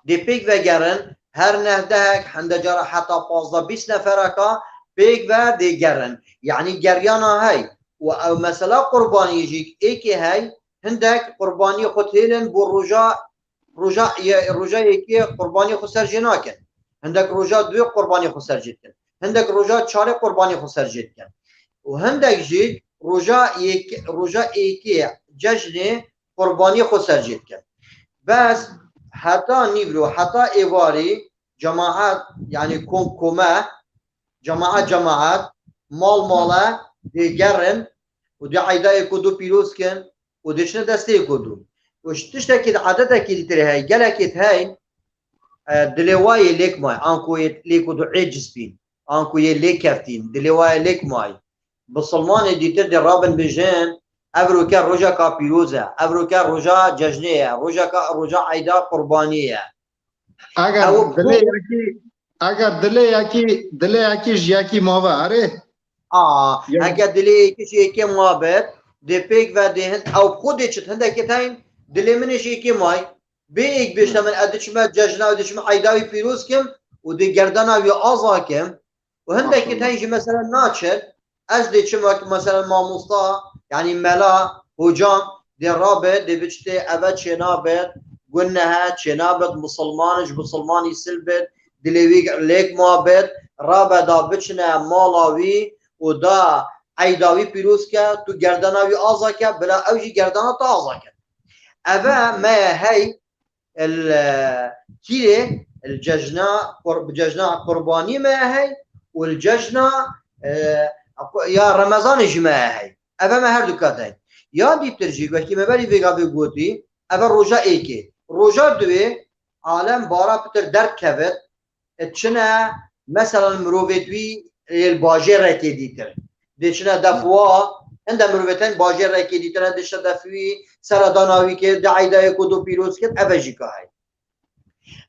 dê pêk vegerin, her neh dehek, hinde cara heta pazdeh bîst nefereka pêk ve dê gerin. Yanî geryana hey. Û ew mesela qurbaniyê jî êkê hey, hindek qurbaniyê xwe têlin bo roja, roja, ye-, roja êkê qurbaniyê xwe ser jê nakin. Hindek roja duê qurbaniyê xwe ser jê dikin. Hindek roja çarê qurbaniyê xwe ser jê dikin. Û hindek jî roja yek-, roja êkê cejnê qurbaniyê xwe ser jê dikin. Bes heta nîvro, heta êvarî cemaet, yanî kom kome, cemaet cemaet, mal male dê gerin û dê eyda êk û du pîroz kin û dê çine destê êk û du. Û ji tiştekî di adetekî dîtir heye, gelekê di hey, e, dilê wa yê lêk may, anku yê lêk û du êciz bîn. Anku yê lê keftîn, dilê wa yê lêk may. Bisilmanê dîtir dê rabin bijin, ev roke rojeka pîroz e, ev roke roja cejnê ye, rojeka, roja eyda qurbaniyê ye. Eger Ew dilê ku- yekî, eger dilê yekî, dilê yekî ji yekî mave, erê? A, Ya. Eger dilê yekî ji yekê mabet, dê pêk ve dê hin-, ew xwe dê çit hindekê teyn, dilê min ê ji yekê may. Bê êk bêjte Hı. min, ez diçime cejna, ez diçime eyda wî pîroz kim û dê gerdana wî aza kim. Û hindekî Aferin. Teyn jî mesela naçin, ez dê çim wek mesela mamosta, yanî mela, hocam, dê rabe, dê biçtê eve çênabet, gunnehe, çênabet, misilman, ji misilmanî sil bit, dilê wî lêk mabet, rabe da biçine mala wî û da eyda wî pîroz ke, tu gerdana wî aza ke, bila ew jî gerdana te aza ke. Eve me ye hey, el, e, kîrê, el cejna qur-, cejna qurbanî me ye hey û el cejna, e, ya Remezanê jî me ye hey. Eve me her du ket hey. Ya dîtir jî, wekî me berî vêga vê gotî, eve roja êkê. Roja duê alem bara pitir derdkevit, e, çine, mesela mirovê wî ê li bajêrekê dîtir. Dê çine def wa, hinde mirovê tên bajêrekê dîtir, hinde çine def wî, sera dana wî kir, dê eyda êk û du pîroz kir, eve jî ka hey.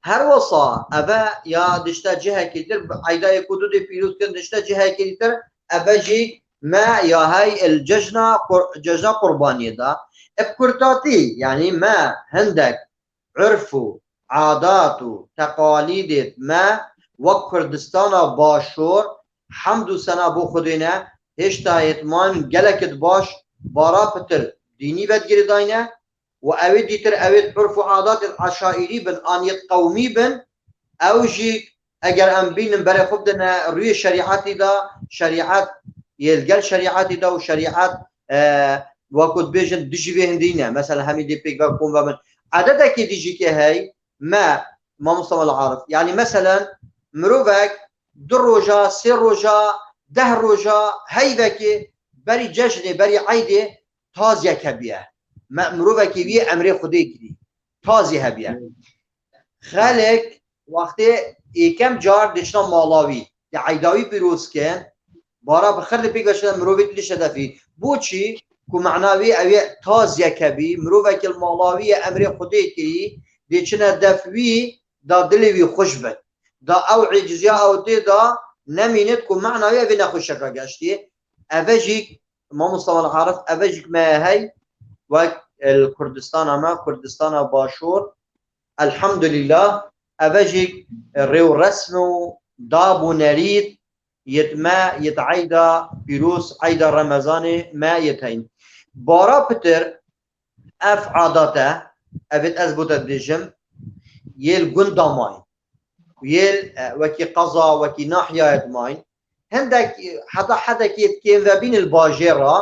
Her wisa eve ya dişte cihekê dîtir, eyda êk û du dê pîroz kir, dişte cihekê dîtir, eve jî me ya hey el cejna qur-, cejna qurbaniyê da. E, bi kurtatî, yanî me hindek urf û adat û teqalîdêt me wek Kurdistana Başûr, hemd û sena bo Xwedê ne, hêşta êt man gelekit baş, bara pitir dînî vedgirêdayne û ewê dîtir ewêt urf û adatêt eşaîrî bin, an yêt qewmî bin, ew jî eger em bînin berê xwe bidine rûyê şerîetî de, şerîet yê li gel şerîetê de û şerîet, e, wekû dibêjin dijî vê hindî ne. Mesela hemî dê pêk ve kom ve min. Ededekê dî jî ke hey, me, mamosta Mela Arif. Yanî meselen mirovek du roja, sê roja, deh roja, heyvekê berî cejnê, berî eydê taziyek hebiye. Me, mirovekê wî emrê Xwedê kirî. Tazî hebiye. Xelk wextê êkem car diçina mala wî, di eyda wî pîroz kin, bara bi xir li pêk ve şide mirovê didişe def wî. Boçî? Ku mena wî ew ê taziyek hebî, mirovekî li mala wî ye emrê Xwedê kirî, dê çine def wî, da dilê wî xweş bit. Da ew eciziya ew tê da nemînit ku mena wî evê nexweşeka geştî. Eve jî, mamosta Mela Arif, eve jî me hey, wek li Kurdistana me, Kurdistana Başûr, elhamdulillah, eve jî rê û resm û dab û nerît yêt me, yêt eyda pîroz, eyda Remezanê me yêt heyn. Bara pitir ev adat e, evêt ez bo te dibêjim, yê li gunda mayîn. Yê, e, wekî qeza, wekî nahiyayê dimayîn. Hindek, e, heta hedekê kêm vebîn li bajêr re,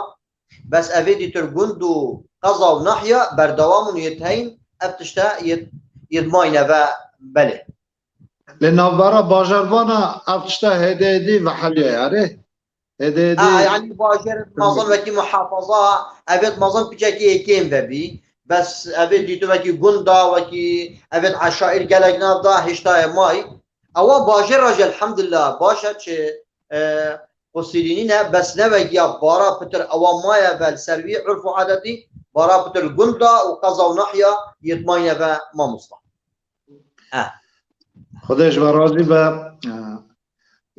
bes evê dîtir gund û qeza û nahiya berdewam in û yêt heyn, ev tişte yêt, yêt mayîn eve belê. Lê navbera bajarvana ev tişta hêdê hêdî veheliya yarê. Hêdê hêdî. A, yanî bajêr mazin wekî muhafaza, evêt mazin piçekî yê kêm vebî. Bes evê dîtu wekî gunda, wekî evêt eşaîr gelek nav da hêştayê may. Ewa bajêr re jî elhamdulillah baş e, çi, e, qusîrî nîne, bes ne wekî ya bara pitir ewa maye ve li ser wî urf û adetî, bara pitir gunda û qeza û nahiya yêt mayne ve mamosta. Eh. Xwedê ji we razî be. Eh,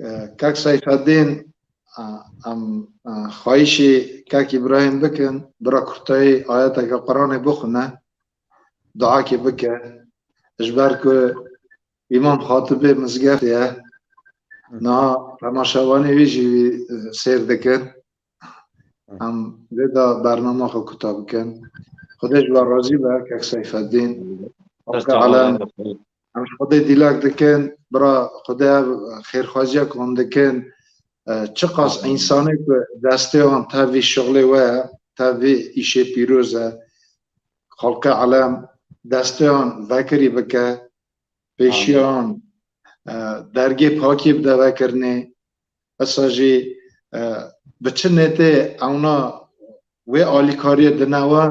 eh, Kak Seyfeddîn, eh, em, eh, xwayîşî Kak Îbrahîm bikin, bira kurtayî ayeteke Quranê bixwine, duakê bike. Ji ber ku Îmam Xatibê mizgeftê ye, niha temaşevanê wî jî wî, eh, sêr dikin. Em vê de bernama xwe kuta bikin. Xwedê ji we razî be, Kek Seyfeddîn. Xelkê alem, em ji Xwedê dîlak dikin, bira Xwedê ev xêrxwaziya ku hûn dikin, e, çiqas însanê ku destê wan tev vî şixulê we ye, tev vî îşê pîroz e, xelkê alem destê wan vekirî bike, pêşiyan, e, dergê pakî bide vekirinê. Esa jî, e, bi çi nêtê ewna wê alîkariyê dine we,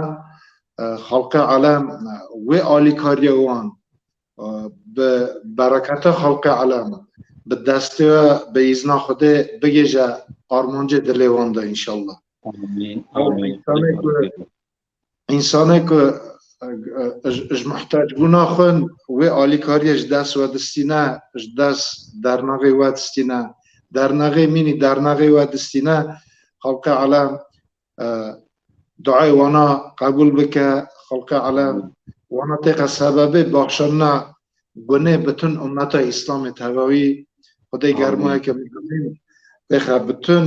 e, xelkê alem, e, wê alîkariyê wan, e, bi bereketa xelkê alem, bi destê we, bi îzna Xwedê bigêje armancê dilê wan de înşallah. Amîn. Ew Amîn. Însanê ku Însanê ku, e, e, ji, ji muhtecbûna xwe wê alîkariyê ji dest we distîne, ji dest dernaxê we distîne, dernaxê mînî dernaxê we distîne, xelkê alem, e, duayê wana qebûl bike, xelkê alem wana têxe sebebê baxşandina gunê bütün ummeta Îslamê tevawî, Xwedê Amîn. Germayeke mizin têxe bütün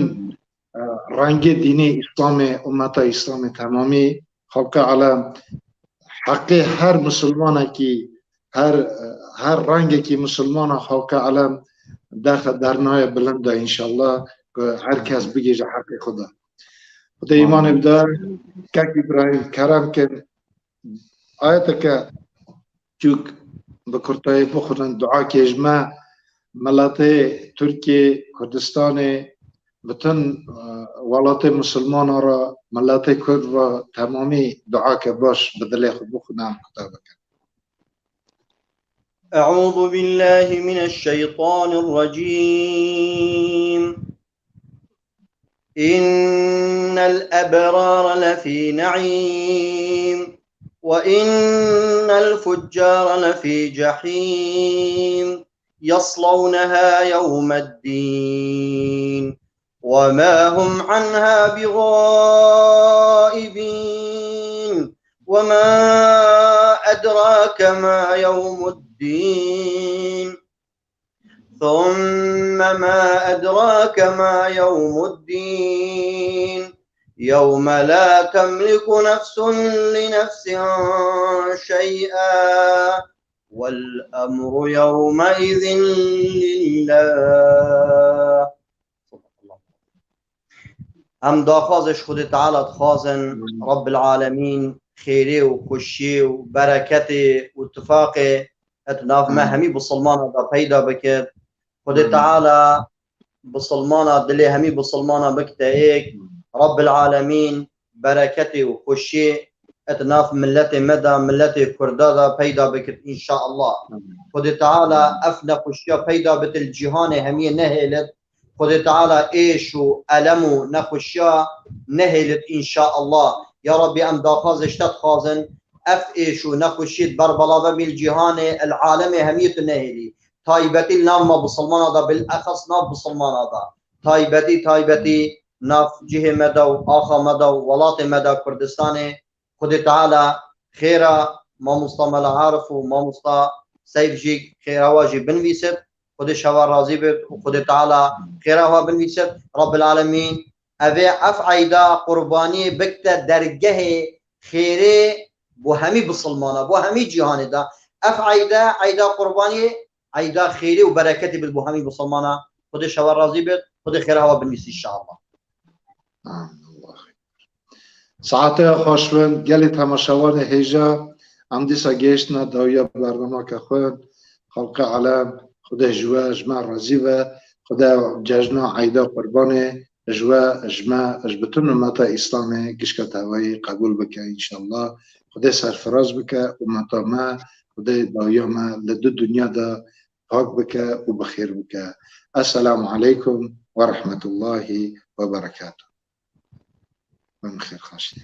e, rengê dînê Îslamê, ummeta Îslamê temamî, xelkê alem, heqê her misilmanekî, her, e, her rengekî misilmana xelkê alem derxe dernaye bilind de înşallah, ku her kes bigêje heqê xwe de. Xwedê îmanê bide, Kek Îbrahîm, kerem kin, ayeteke çûk bi kurtayî bixwînin, duakê ji me, miletê Tirkiyê, Kurdistanê, bütün, e, welatê misilmana re, miletê Kurd re temamî duake baş bi dilê xwe bixwîne, em kuta bikin. أعوذ بالله من الشيطان الرجيم. إن الأبرار لفي نعيم، وإن الفجار لفي جحيم، يصلونها يوم الدين، وما هم عنها بغائبين، وما أدراك ما يوم الدين. ثم ما أدراك ما يوم الدين. يوم لا تملك نفس لنفس شيئا والأمر يومئذ لله. Em daxwazê ji Xwedê Teala dixwazin, Rabbil Alemîn xêrê û xweşiyê û bereketê û tifaqê et nav me hemî bisilmana da peyda bikit. Xwedê Teala bisilmana dilê hemî bisilmana bikite êk. Rabbil Alemîn bereketê û xweşiyê et nav milletê me da, milletê Kurda da peyda bikit înşaallah. Xwedê Teala ev nexweşiya peyda bit li cîhanê hemiyê nehêlit. Xwedê Teala êş û elem û nexweşiya nehêlit înşaallah. Ya Rabbî em daxwazê ji te dixwazin, ev êş û nexweşiyê di ber bela ve bî li cîhanê, el alemê hemiyê tu nehêlî. Taybetî li nav me bisilmana da, bilexes nav bisilmana da. Taybetî, taybetî nav cihê me da û axa me da û welatê me da Kurdistanê. Xwedê Teala xêra mamosta Mela Arif û mamosta Seyf jî xêra wa jî binivîsit. Xwedê ji hewa razî bit û Xwedê Teala xêra wa binivîsit. Rabbil Alemîn, evê ev eyda qurbaniyê bikte dergehê xêrê bo hemî bisilmana, bo hemî cîhanê de. Ev eyde, eyda qurbaniyê, eyda xêrê û bereketê bit bo hemî bisilmana. Xwedê ji hewa razî bit, Xwedê xêra wa binivîsit înşaallah. Amin. Allah. Saeteya xweş bin, gelê temaşevanê hêja, em dîsa gihiştine dawiya bernameke xwe. Xelqê alem, Xwedê ji we, ji me razî be. Xwedê cejna eyda qurbanê ji we, ji me, ji bütün ummeta Îslamê gişka tevayî qebûl bike înşallah. Xwedê serfiraz bike ummeta me, Xwedê dawiya me li du dinya de pak bike û bi xêr bike. Esselamu aleykum ve rahmetullahi ve berekatuh. Min xêr xaştê.